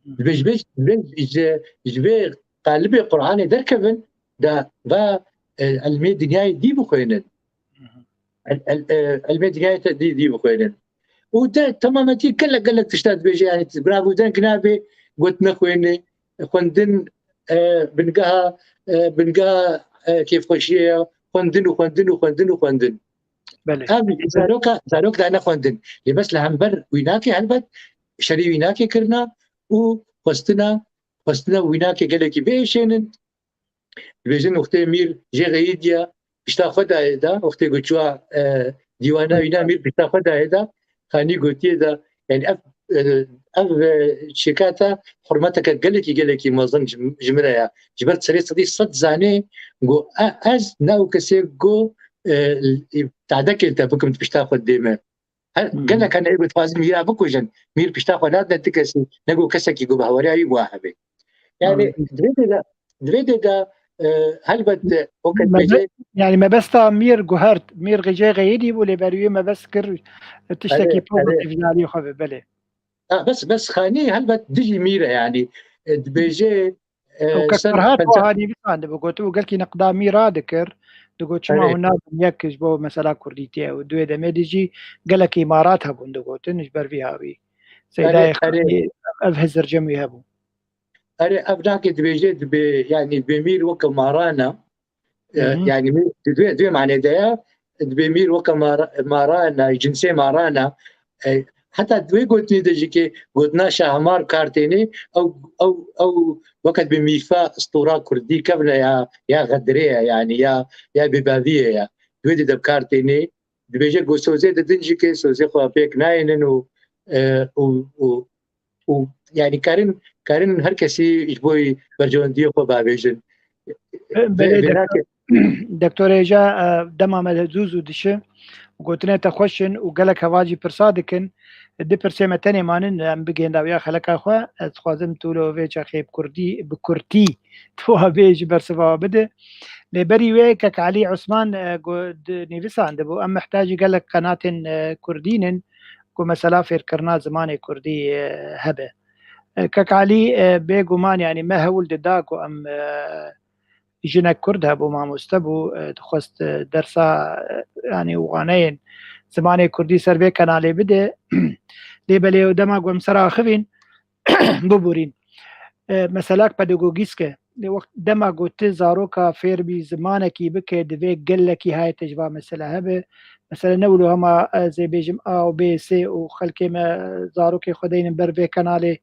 Hı hı. Divê ji vê, divê ji, ji vê qalibê Qur'anê derkevin, da va, e, ilmê dinyayê dî bixwînin. Hı hı. El-, el-, e, ilmê dinyayê te dî, dî bixwînin. Û de temametî gelek, gelek tişta dibêje, yani, bira û deng nabê got nexwînê, xwendin, e, bingeha, e, bingeha, e, kêfxweşiyê ye, xwendin û xwendin û xwendin û xwendin. Belê. Ev zaroka, zarok dane xwendin. Lê bes li hember wî nake, helbet şerî wî nake kirina û xwestina, xwestina wî nake gelekî biêşênin. Dibêjin wextê mîr jê xeyîdiya, pişta xwe dayê da, wextê ku çûya, e, dîwana wîna mîr pişta xwe dayê da, Xanî gotiye da, yani ev, e, ev, e, çêka te hurmeteke gelekî, gelekî mezin ji, ji min re ya. Ji ber serê sedî sed zanê ku e-, ez ne ew kesê ku, e, tadekê li te bikim, tu pişta xwe dê me. Her, hmm, gelek hene ê ku dixwazin mîra bikujin. Mîr pişta xwe nadine ti kesî, ne ku kesekî ku bi hawariya wî wa hebe. Yani, hmm, divê de, divê de, e, helbet, e, o kes mebe-, bêje, yani mebesta mîr guhert, mîr xêcê xeyidî bû, lê ber wê mebest kir, e, tiştekî, erê, erê, pozitif ji alî xwe be, belê. Ha, bes, bes Xanî helbet dijî mîr e, yani. E, dibêje, e, ew kek ser Ferhat felsefe- wiha nivîsandibû, gotibû, gelkî neqda mîra dikir, digot, çima, erê, hûn nabin yek ji bo mesela kurdîtiyê û di wê demê de jî gelek îmarat hebûn digotin, ji ber vî hawî. Erê, Seydayê, erê. Xanî ev hizir cem wî hebû. Erê, ev nake dibêje, dibê, yani dibê mîr weke marana. E, hı hı, yani mîr, di vê, di vê manê de ya, dibê mîr weke mara-, marana, cinsê marana. E, heta di wê gotinê de jî ke gotina şahmar kar têne, ew, ew, ew weke dibê mîfa, istora kurdî kevne ya, ya xedirê ye, yani ya, ya bêbaviyê ye. Di wê de de bi kar têne. Dibêje ku sozê didin jî ke sozê xwe pêk nayênin û, e, û, û û, yani, karin, karin her kesî ji bo berjewendiyê xwe bavêjin. Be-, belê, vê nake- Doktor Hêja, e, dema me zû zû dişi, gotinê te xweş in û gelek heval jî pirsa dikin. Du pirsê me tenê manin, em bigihên dawiya xeleka xwe. Ez dixwazim tu li vê çaxê bi kurdî, bi kurtî tu wa bê ji bersiva we bide. Lê berî wê kek Elî Osman, e, go-, di-, nivîsandibû, em mihtacî gelek qenatên, e, kurdî nin. Ku mesela fêrkirina zimanê kurdî, e, hebe. E, Kek Elî, e, bêguman, yanî me hewl dida ku em, e, jinek kurd hebû, mamoste bû, e, dixwest, e, dersa, e, yanî waneyên zimanê kurdî ser vê kanalê bide. Lê belê ew dema ku em ser axivîn, biborîn. E, meselak pedagogîsk e. Lê wext dema ku tu zaroka fêr bî zimanekî bike, divê gelekî hayê te ji va mesele hebe. Mesele ne wilo hema, e, ez ê bêjim A û B, C û xelkê me, e, zarokê xwe deynin ber vê kanalê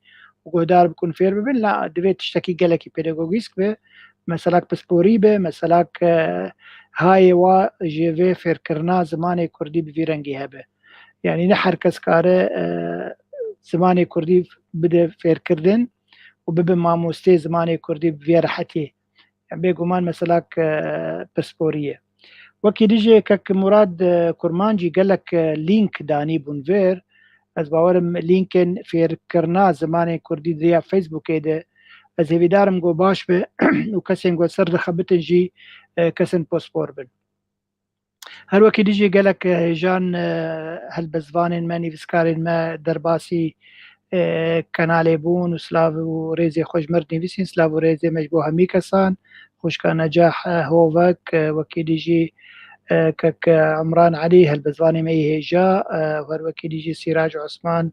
û guhdar bikun fêr bibin. La, divê tiştekî gelekî pedagogîsk be. Meselak pisporî be, meselak, e, hayê wa ji vê fêrkirina zimanê kurdî bi vî rengî hebe. Yanî ne her kes kare, e, zimanê kurdî bide fêrkirdin û bibe mamosteyê zimanê kurdî bi vê rehetiyê. Yani bêguman meselak, e, pisporî ye. Wekî dijî kek Murad, e, Kurmancî gelek, e, lînk danî bûn vêr. Ez bawerim lînkên fêrkirina zimanê kurdî di ya Facebookê de, ez hêvîdar im ku baş be û kesên ku ser dixebitin jî, e, kesên pospor bin. Her wekî dijî gelek, e, hêjan, e, helbestvanên me, nivîskarên me derbasî, e, kanalê bûn û silav û rêzê xwe ji me re dinivîsîn. Silav û rêzê me ji bo hemî kesan. Xwişka Necah, e, Hovek, e, wekî dijî, e, kek, e, Emran Elî, helbestvanê me yê hêja, e, û her wekî dijî Sîrac Osman,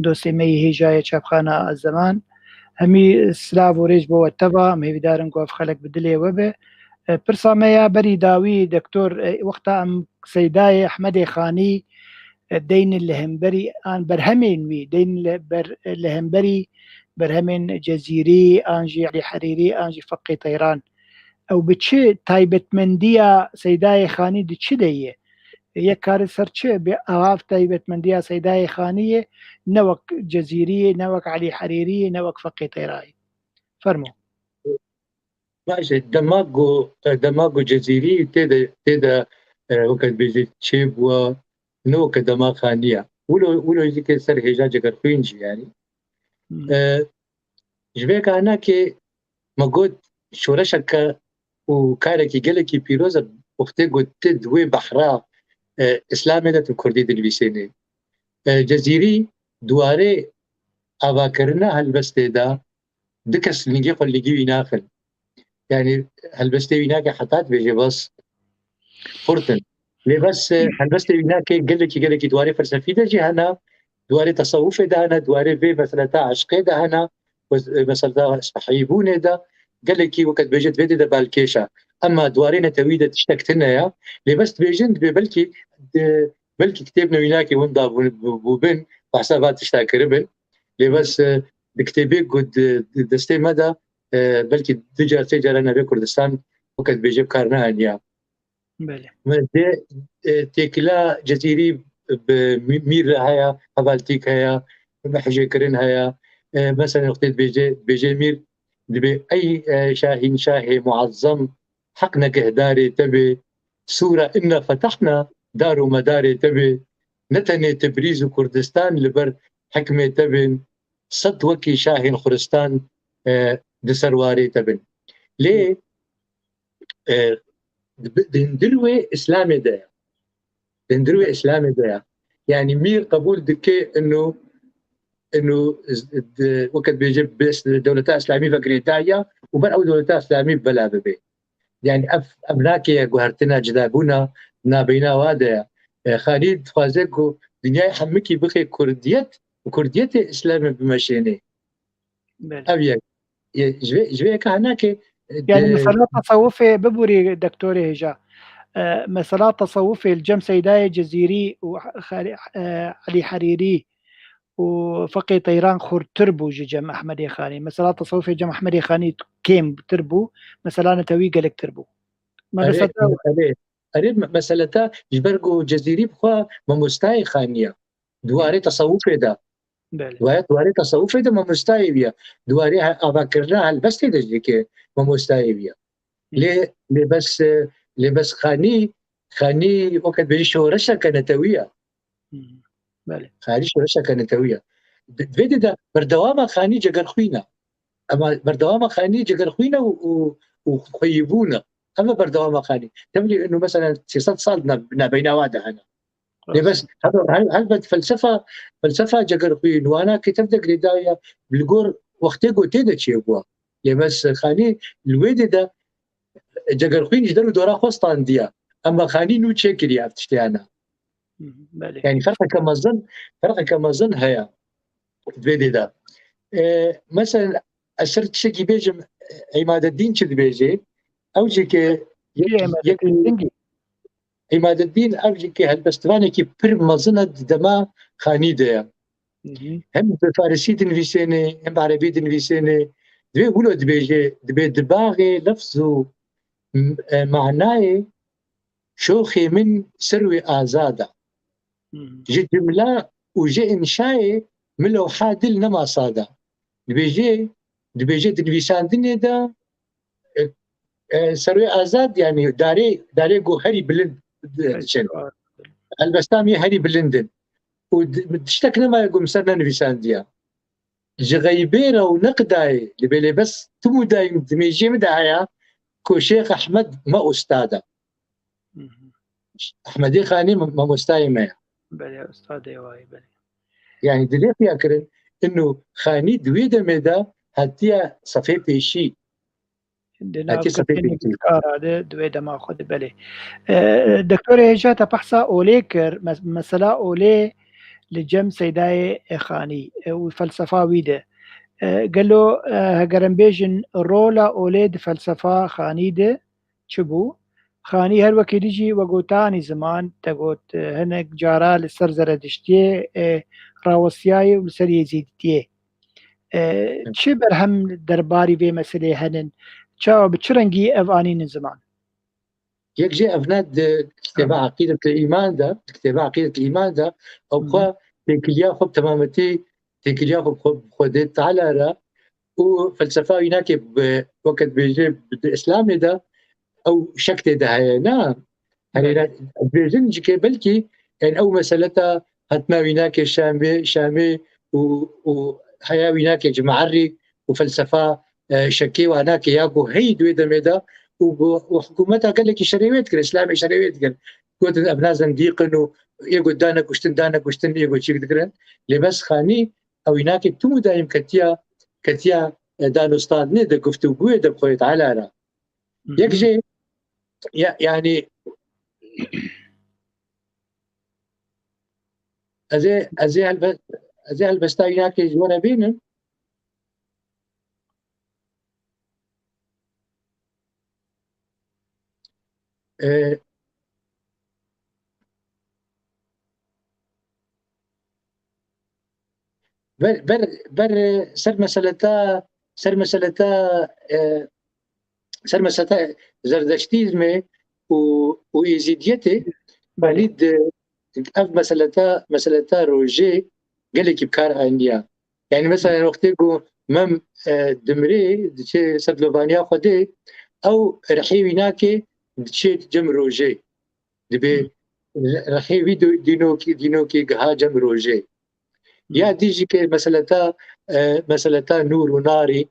dostê me yê hêja yê çapxana Zeman. Hemî silav û rêz bo we teva, em hêvîdar in ku ev xelek bi dilê we be. E, pirsa me ya berî dawî, doktor, e, wexta em Seydayê Ehmedê Xanî, e, deynin li hemberî an berhemên wî, deynin li ber, li hemberî berhemên Cezîrî, an jî Elî Herîrî, an jî Feqî Teyran. Ew bi çi taybetmendiya Seydayê Xanî di çi de ye? Yek kare ser çi? Bi ev taybetmendiya Seydayê Xaniyê, ne wek Cezîriyê, ne wek Elî Herêriyê, ne wek Feqê Teyrayê. Fermo. Baş e, dema ku, dema ku Cezîrî tê de, tê de, e, weke dibêje çêbûwa, ne weke dema Xanî ya. Wilo, wilo jî ke ser hêja Cegerxwîn jî yanî. E, ji vê ka hinekê me got şoreşeke û karekî gelekî pîroz e, wextê ku tu di wê behra, e, Îslamê de tu Kurdî dinivîsênê. E, Cezîrî di warê avakirina helbestê de du kes lingê xwe lingî wî naxin. Yanî helbestê wî nake heta dibêje bes xurt in. Lê bes, e, helbestê wî nake gelekî, gelekî di warê felsefî de jî hene, di warê tesewufê de hene, di warê vê meseleta eşqê de hene, û, e, meseleta sehîbûnê de gelekî weke dibêje di vê dê de balkêş e. Ema di warê netewî de tiştek tune ye. Lê bes dibêjin dibê belkî, e, belkî kitêb newînakê winda bû-, bû-, bûbin, behsa va tişta kiribin. Lê bes, e, di kitêbê ku di, di destê me de, e, belkî du car sê cara navê Kurdistan weke dibêje bi kar neaniya. Belê. Me dê, e, têkila Cezîrî bi mî-, mîr re heye, hevaltîk heye, mehcêkirin heye. E, mesela wextê dibêje, dibêje mîr, dibê ey, e, şahînşahê muezzem, heq negehdarê te bê. Sûra inna fetehna dar û medarê te bê. Ne tenê Tibrîz û Kurdistan li ber hikmê te bên. Sed wekî şahên xuristan, e, di ser warê te bin. Lê, e, di, di hundir wê Îslamê de ye. Di hundir wê Îslamê de ye. Yanî mîr qebûl dike ino, ino, weke dibêje bes dewleta Îslamî ve girêdayî ya û ber ew dewleta Îslamî bela bibe. Yanî ev, ev nake guhertina cidabûna nabeyna wa de ye. E, Xanî dixwaze ku dinyayê hemikî bixe Kurdiyet û Kurdiyetê Îslamê bimeşênê. Belê. Ev yek. Yê, ji vê, ji vê yeka hinekê, e, Yani di- mesela tasawufê, biborî doktorê hêja. E, mesela tasawufê li cem Seydayê Cezîrî û Xalî-, e, Elî Herîrî û Feqê Teyran xurtir bû ji cem Ehmedê Xanî. Mesela tasawufê cem Ehmedê Xanî kêmtir bû, mesela netewî gelektir bû. Me Erê, mesela erê, erê, me-, meseleta ji ber ku Cezîrî bi xwe mamostayê Xanî ye. Di warê tesewufê de. Belê. Waya di warê tesewufê de mamostayê wî ye. Di warê he-, avakirina helbestê de jî ke mamostayê wî ye. Lê, lê bes, e, lê bes Xanî, Xanî weke dibêjî şoreşeke netewî ye. Hı. Belê. Xanî şoreşeke netewî ye. Di, di vê dê de berdewama Xanî Cegerxwîn e. Ema berdewama Xanî Cegerxwîn e û, û, û xweyîbûn e. Ev e berdewama Xanî. Tevlî inu mesela sê sed sal na-, nabeyna wa de hene. Lê bes, hebe-, hel-, helbet felsefa, felsefa Cegerxwîn wana ke tev de girêdayî ye, li gor wextê ku tê de çêbû. Lê bes Xanî li wê dê de Cegerxwîn ji der û dora xwe standiye. Ema Xanî nû çêkiriye ev tiştê hene. Hı hı, belê. Yani ferqeke mezin, ferqeke mezin heye. Vê dê de. E, mesela ez ser tiştekî bêjim, Îmadeddîn çi dibêje? Ew jî ke yek, Cî Îmadeddîn yek, Dingî. Îmadeddîn ev jî ke helbestvanekî pir mezin e di dema Xanî de ye. Hı hı. Hem bi farisî dinivîsêne, hem bi erebî dinivîsêne. Divê wilo dibêje, dibê di baxê lefz û m-, e, manayê şoxê min ser wê azad e. Hı hı. Ji cimla û ji înşayê min lewha dil nema sad e. Dibêje, dibêje di nivîsandinê de, e, e, ser wê azad, yani darê, darê ku herî bilind di-, diçin. Helbestan wî herî bilind in. Û di-, tiştek nemaye ku min ser nenivîsandiye. Ji xeybê re û neqidayê, li bêlê bes tim û dayîm di mêjiyê min de heye ku Şêx Ehmed me ustad e. Hı hı. Ehmedê Xanî me-, mamostayê me ye. Belê, ustadê wayî, belê. Yani dilê xuya kirin, inu Xanî di wê demê de hatiye sefê pêşî. Di Hatiye sefê navgirtên pêşî. kara de, di wê dema xwe de, belê. E, Doktorê Hêja, te behsa olê kir, mes-, mesela olê li cem Seydayê Xanî, e, û felsefa wî de. E, gelo, e, heger em bêjin rola olê di felsefa Xanî de çi bû? Xanî her wekî dijî we gotanî ziman, te got, e, hinek cara li ser Zerediştiyê, e, rawestiyayê û li ser Yezîditiyê. E, çi berhem derbarî vê meselê henin? Çawa, bi çi rengî ev anînin ziman? Yek jê evne di kitêba Eqîdetul Îman de, di kitêba Eqîdetul Îman de, ew xwe têkiliya xwe bi temametî, têkiliya xwe bi Xwedê Teala re û felsefa wî nake bi, weke dibêje di Îslamê de ew şek tê de heye. Na, herê dibêjin jikê belkî, yani ew meseleta hatina wî nake Şamê, Şamê û, û heya wî nake ji meerî û felsefa e, şekê wana ke ya ku heyî di wê demê de û bi, û hikûmeta gelekî şerê wê dikir, Îslamê şerê wê dikir. Gotin ev ne zendîq in û yê got dane kuştin, dane kuştin, yê got çîk dikirin. Lê bes Xanî ew înakê tim û dayîm ketiya, ketiya, e, danûstandinê de, guftûgûyê de bi Xwedê Teala re. Yek jê, ya, yanî, ez ê, ez ê helbe-, ez ê helbesta înakê ji we re bînim. E, ber, ber, ber, e, ser meseleta, ser meseleta, e, ser meseleta Zerdeştîzmê û, û Êzîdiyetê, Belê. Belî di, ev meseleta, meseleta rojê gelekî bi kar aniya. Yani mesela wextê ku Mem, e, dimrê, diçe ser dilovaniya Xwedê, ew rihê wî nake, diçe cem rojê. Dibê rihê wî dînokî, dînokî giha cem rojê. Ya dî jî ke meseleta, e, meseleta nûr û narî,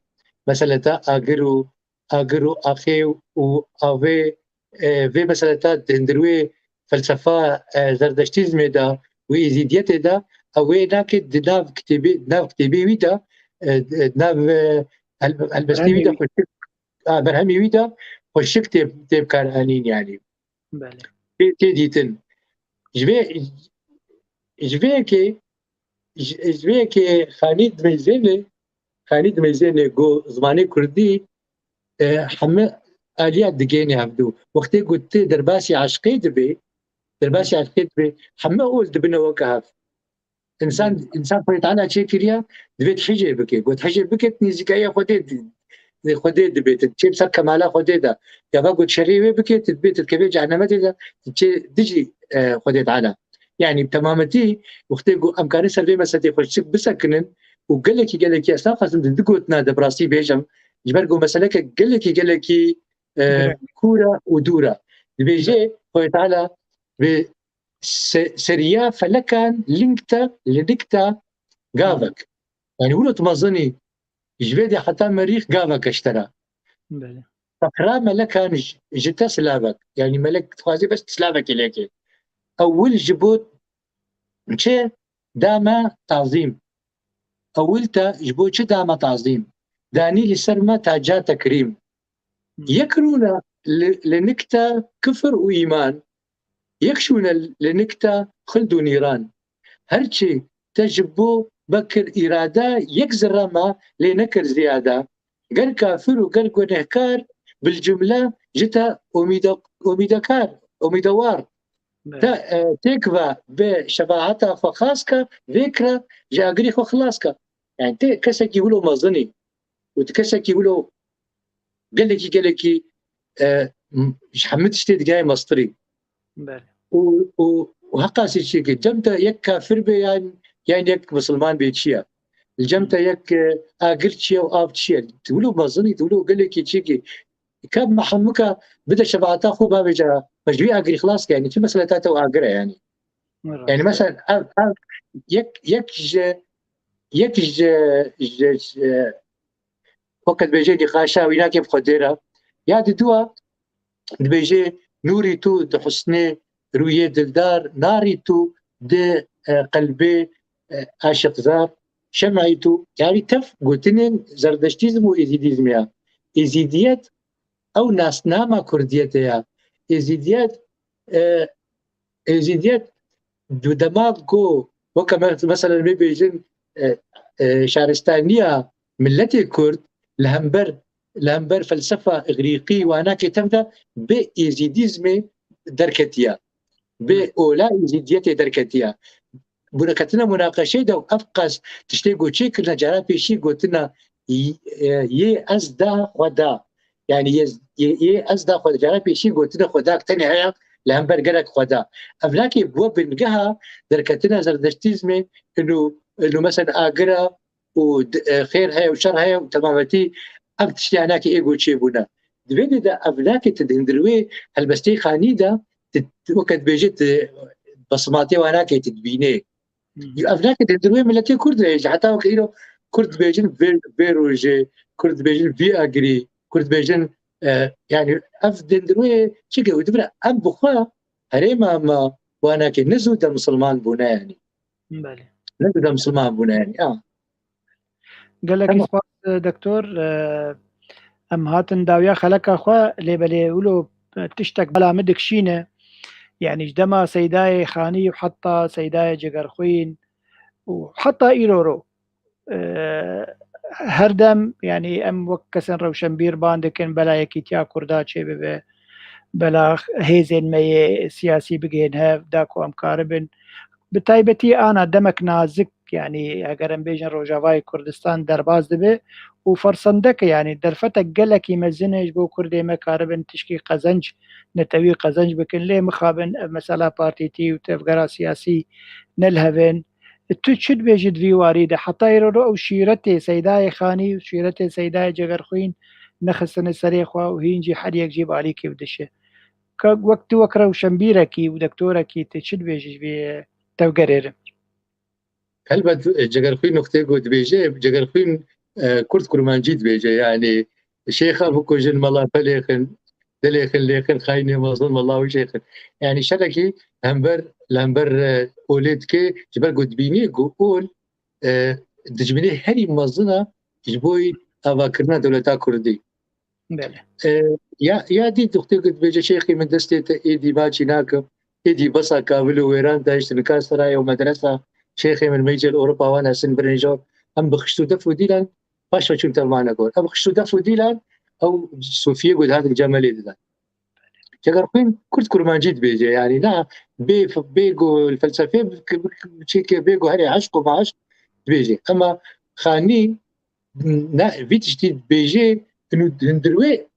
meseleta agir û, agir û axê û avê, e, vê meseleta di hundir wê felsefa, e, Zerdeştîzmê de û Êzîdiyetê de, ew wê nake di nav kitêbê, di nav kitêbê wî de, e, di nav, e, hel-, helbestê wî de xweşik, a, berhemê wî de xweşik tê, tê bi kar anîn, yanî. Belê. Tê, tê dîtin. Ji vê, ji vê yekê, ji, ji vê yekê Xanî dimeyzêne, Xanî dimeyzêne ku zimanê kurdî, e, heme aliya digêne hevdû. Wextê ku tu derbasî eşqê dibê, derbasî eşqê dibê, heme ol dibine weke hev. Însan, însan Xwedê Teala çêkiriya, divê tu hicê bike. Got hicê bike, tu nêzîkayiya Xwedê di-, Xwedê dibê, tu çê ser kemala Xwedê de. Ya va got şerê wê bike, tu dibê, tu dikevê cehennemetê de, tu çê dijî, e, Xwedê Teala. Yani bi temametî, wextê ku em karin ser vê meselê xweşik bisekinin û gelekî, gelekî ez naxwazim di du gotina de bi rastî bêjim, ji ber ku meseleke gelekî, gelekî, e, kûr e û dûr e. Dibêje Xwedê Teala bi se-, seriya felekan lingta, linikta gavek. Yani wilo tu mezinî, ji vê de heta merîx gavek eştera. Belê. Teqra melekan ji, ji te silavek. Yani melek dixwaze bes silavekê lêke. Ewil ji bo çi dame tazîm? Ewil te ji bo çi dame tazîm? Danî li ser me taca tekrîm. Yek rûne li, li nikta kifir û îman, yek şûne li nikta xild û nîran. Her çi te ji bo bekir îrade, yek zirre me lê nekir ziyade. Ger kafir û ger gunehkar, bil cumle ji te omîde-, omîdekar, omîdewar. Te, e, têk ve bi şefaeta xwe xas ke, vê kire ji agirî xwe xilas ke. Yani tê kesekî wilo mezinî û tu kesekî wilo gelekî, gelekî, e, m-, ji hemû tiştê digihê mestirî. Belê. Û, û, û heqasî çi ke cem te yek kafir bê yan, yan yek misilman bê çi ye? Li cem te yek, e, agir çi ye û av çi ye? Tu wilo mezinî, tu wilo gelekî çi ke. Ka me hemûka bide şefaeta xwe bavêje, me ji wî agirî xilas ke, yani çi meseleta te û agir e yani. Yani mesela ev, ev yek, yek ji, yek ji, ji, ji, weke dibêje nîqaşa wî nake bi Xwedê re. Ya di dua dibêje nûrî tu di husnê rûyê dildar, narî tu di, e, qelbê, e, aşiqzar, şem'î tu. Yani tev gotinên Zerdeştîzm û Êzîdîzm ya. Êzîdiyet ew nasnama kurdiyetê ya. Êzîdiyet, e, Êzîdiyet di dema ku weke me-, mesela me bêjin, e, e, şaristaniya milletê Kurd li hember, li hember felsefa îgrîqî wana ke tev de bi Êzîdîzmê derketiye. Bi ola Êzîdiyetê derketiye. Bûne ketine munaqeşeyê de ev qas tiştê ku çêkirine cara pêşî gotina y-, e, yê ez da xwe da. Yani yê, yê, yê ez da xwe, cara pêşî gotine Xwedak tenê heye li hember gelek Xweda. Ev nake bû bingeha derketina Zerdeştîzmê, inu, inu mesela agira û d-, e, xêr heye û şer heye û temametî ev tiştiya nake ê got çêbûne. Di vê dê de ev nake tu di hundir wê helbesteyê xanî de tu, tu weke dibêje tu besimatê wan nake tu dibînê. Ev nake di hundir wê miletê Kurd de heye. Heta weke îro Kurd dibêjin vê, vê rojê, Kurd dibêjin vî agirî, Kurd dibêjin, e, yani ev di hundir wê çi ke û dibire em bi xwe herêma me wan nake ne zû de misilman bûne yani. Belê. Ne zû de misilman bûne yani. Ha. Gelekî Tamam. spas, e, doktor. E, em hatin dawiya xeleka xwe, lê belê wilo, e, tiştek bela min dikişîne. Yani ji dema Seydayê Xanî û heta Seydayê Cegerxwîn û heta îro ro, e, her dem, yani em wek kesên rewşenbîr ban dikin, bela yekîtiya Kurda çêbibe, bela hêzên me yê siyasî bigihên hev, da ku em karibin. Bi taybetî ana demek nazik, yani eger em bêjin Rojavayê Kurdistan derbas dibe û fersendeke, yani derfetek gelekî mezin e ji bo Kurdê me karibin tişkî qezenc, netewî qezenc bikin. Lê mixabin ev mesela partîtî û tevgera siyasî ne li hev in. Tu çi dibêjî di vî warî de? Heta îro ro ew şîretê Seydayê Xanî û şîretê Seydayê Cegerxwîn nexistine serê xwe û hîn jî her yek jî bi alîkî dişe. Ka wek tu wek rewşenbîrekî û doktorekî tu çi dibêjî ji vê tevgerê re? Helbet, e, Cegerxwîn nuqteyê ku dibêje, Cegerxwîn, e, Kurd kurmancî dibêje, yani şêxa bikujin, mela pelêxin, dilêxin, lêxin, xayînê mezin, mela wî şêxin. Yani şerekî hember, li hember, e, olê dike, ji ber ku dibînî ku ol, e, dijminê herî mezin e ji bo avakirina dewleta Kurdî. Belê. E, ya, ya dî duxtê ku dibêje şêxê min destê te êdî maçî nakim, êdî besa kavil û wêran dayişt nika seraya û medresa şêxê min meycel Ewropa wan esin birin jor. Em bi xişt û def û dîlan paş ve çûn tevmane gor. Em bi xişt û def û dîlan ew sofiyê ku dihatin cemelê didan. Cegerxwîn Kurd kurmancî dibêje, yani na bê, bê ku li felsefê çêke bê ku herê eşq û maaşq dibêje. Ema Xanî na, vî tiştî dibêje, inu hundir wê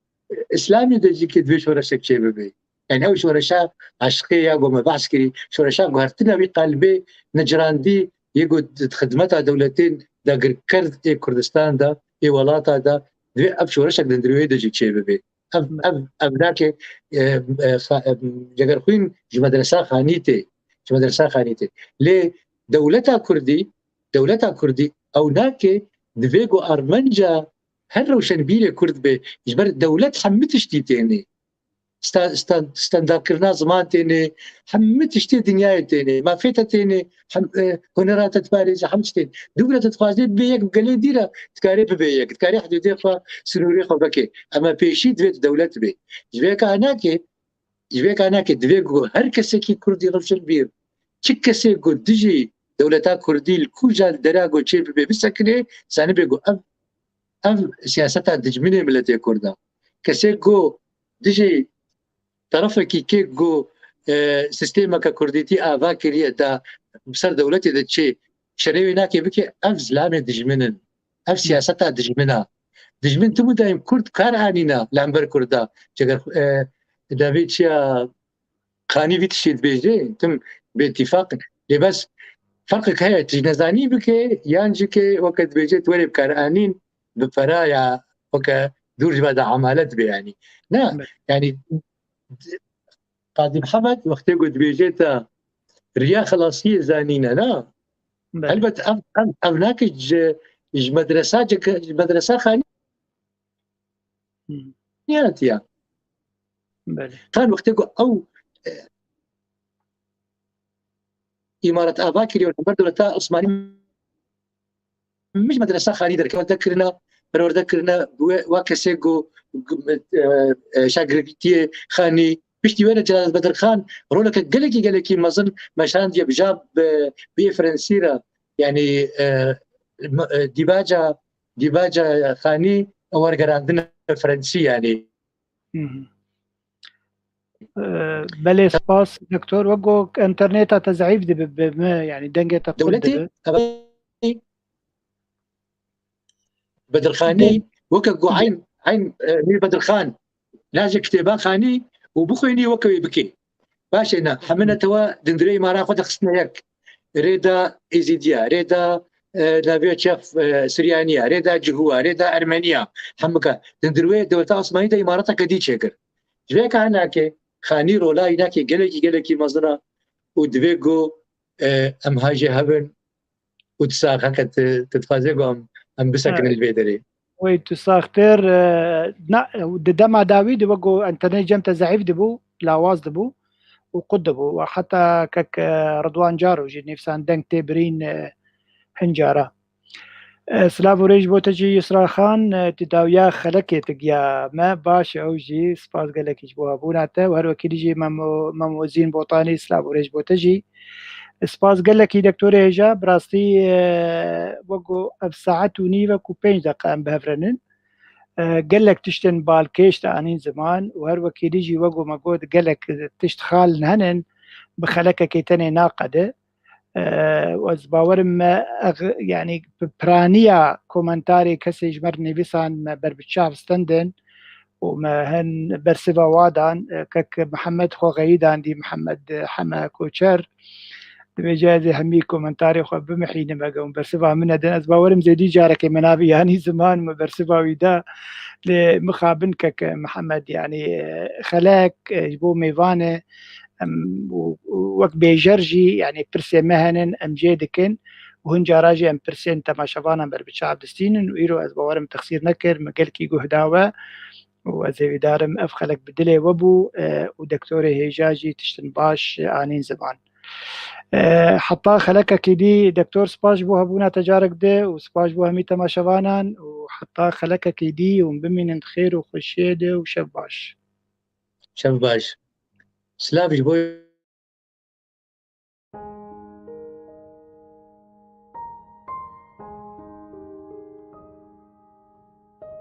Îslamê de jî ke divê şoreşek çêbibe. Yani ew şoreşa eşqê ya ku me behs kirî, şoreşa guhertina wî qelbê necirandî yê ku di xidmeta dewletên dagirker ê Kurdistan de, ê welata de, divê ev şoreşek di hundir wê de jî çêbibe. Ev, ev, ev nake, e, e, xa-, e, Cegerxwîn ji medresa Xanî tê, ji medresa Xanî tê. Lê dewleta Kurdî, dewleta Kurdî ew nake, divê ku armanca her rewşenbîrê Kurd be, ji ber dewlet hemû tiştî tênê. Sta-, sta-, standardkirina ziman tênê, hemû tiştê dinyayê tênê, mafê te tênê, hem, e, hunera te diparêze, hemû tiştê. Dû bira te dixwazê bibê yek bi gelê dî re, dikarê bibê yek, dikarê hidûdê xwe, sinûrê xwe veke. Ema pêşî divê tu dewlet bê. Ji vê ka nake, ji vê ka nake divê ku her kesekî Kurdî rewşenbîr, çi kesê ku dijî dewleta Kurdî li kûja li dera ku çê bibe bisekine, zanibê ku ev, ev siyaseta dijminê miletê Kurd e. Kesê ku dijî terefekî kê ku, e, sîstemeke kurdîtî ava kiriye da bi ser dewletê de çê şerê wê nake bike, ev zilamê dijmin in. Ev siyaseta dijmin e. Dijmin tim û daîm Kurd kar anîna li hember Kurda. Ceger, e, navê çiya Xanî vî tiştê dibêje, tim bêtîfaq in. Lê bes ferqek heye, tu ji nezanî bike, yan jî ke weke dibêje tu werê bi kar anîn, bi pera ya weke dûr ji me de emale dibe yanî. Na, Belê. yanî Qadî Mihemed wextê ku dibêje te riya xelasiyê zanîne, na? Belê. Helbet ev, ev, ev nake ji, ji medresa, ji medresa Xanî Hmm. nehatiye. Belê. Tan wextê ku ew, e, îmaret ava kiriye û li hember dewleta Osmanî min ji medresa Xanî derkeve, perwerde kirine, perwerde kirine, bi we, wa kesê ku, ku, e, e, şagirtiyê Xanî, piştî wê re Celadet Bedirxan roleke gelekî, gelekî mezin meşandiye bi ja bi, bi Frensî re, yanî, e, me, e, dîvaca, dîvaca Xanî wergerandine Frensî yanî. Hı hı. Ee, belê, spas, doktor. Wek got, interneta te zeîf dibe, bi me, yani dengê te qut Dewletê, dibe. Bedirxanî, weke ku eyn, Eyn e, Mîr Bedirxan lazê kitêba xanî û bixwînî weke wê bikê. Baş e, na hemine tewa dindirê îmara xwe de xistine yek. Rêda Êzîdiya, rêda e, naviya çef e, Siryaniya, rêda Cihûwa, rêda Ermeniya, hemika dindirwê dewleta Osmanî de îmarateke dî çêkir. Ji vê ka hinakê xanî rola înakê gelekî gelekî mezin e û divê ku e, em hajê hebin û tu sax heke tu tu dixwazê ku em em bisekinin li vê derê. Wey tu saxtir e, na, di dema dawî de wek ku enternetê cem te zehîf dibû, lawaz dibû û qut dibû. Û heta kek e, Ridwan Caro jî nivîsan deng tê birîn e, hin cara. E, Silav û rêj bo te jî Yusra Xan, e, tu dawiya xelekê tu giya me. Baş e ew jî, spas gelekî ji bo hebûna te û her wekî dî jî Memo, Memo Zîn Botanî, silav û rêj bo te jî. Spas gelekî Doktorê Hêja, bi rastî e, wek ku ev saet û nîv e ku pênc deqa em bi hev re nin. E, gelek tiştên balkêş te anîn ziman û her wekî dî jî wek ku me got gelek tişt xal henin, bi xelekekê tenê naqede. E, û ez bawerim me ex-, yanî bi piraniya komentarê kesê ji me re nivîsan me ber bi çav stendin û me hin bersiva wa dan, e, kek Mihemed xwe xeyî dan dî Mihemed Heme Koçer. Dibêje ez ê hemî komentarê xwe bimihînim, ege hûn bersiva min nedin. Ez bawerim zêdî carekê me navî yanî ziman me bersiva wî da. Lê mixabin kek Mihemed, yanî, e, xelek, e, ji bo mêvan e, em, û, û wek bêjer jî, yanî pirsê me henin, em jê dikin û hin cara jî em pirsên temaşevanan ber bi çav distînin û îro ez bawerim texsîr nekir, me gelkî guh da we û ez hêvîdar im ev xelek bi dilê we bû, e, û Doktorê Hêja jî tiştin baş anîn ziman. E, heta xelekekî dî, Doktor, spas ji bo hebûna te carek di û spas ji bo hemî temaşevanan û heta xelekekî dî hûn bimînin di xêr û xweşiyê de û şev baş. Şev baş. Silav ji bo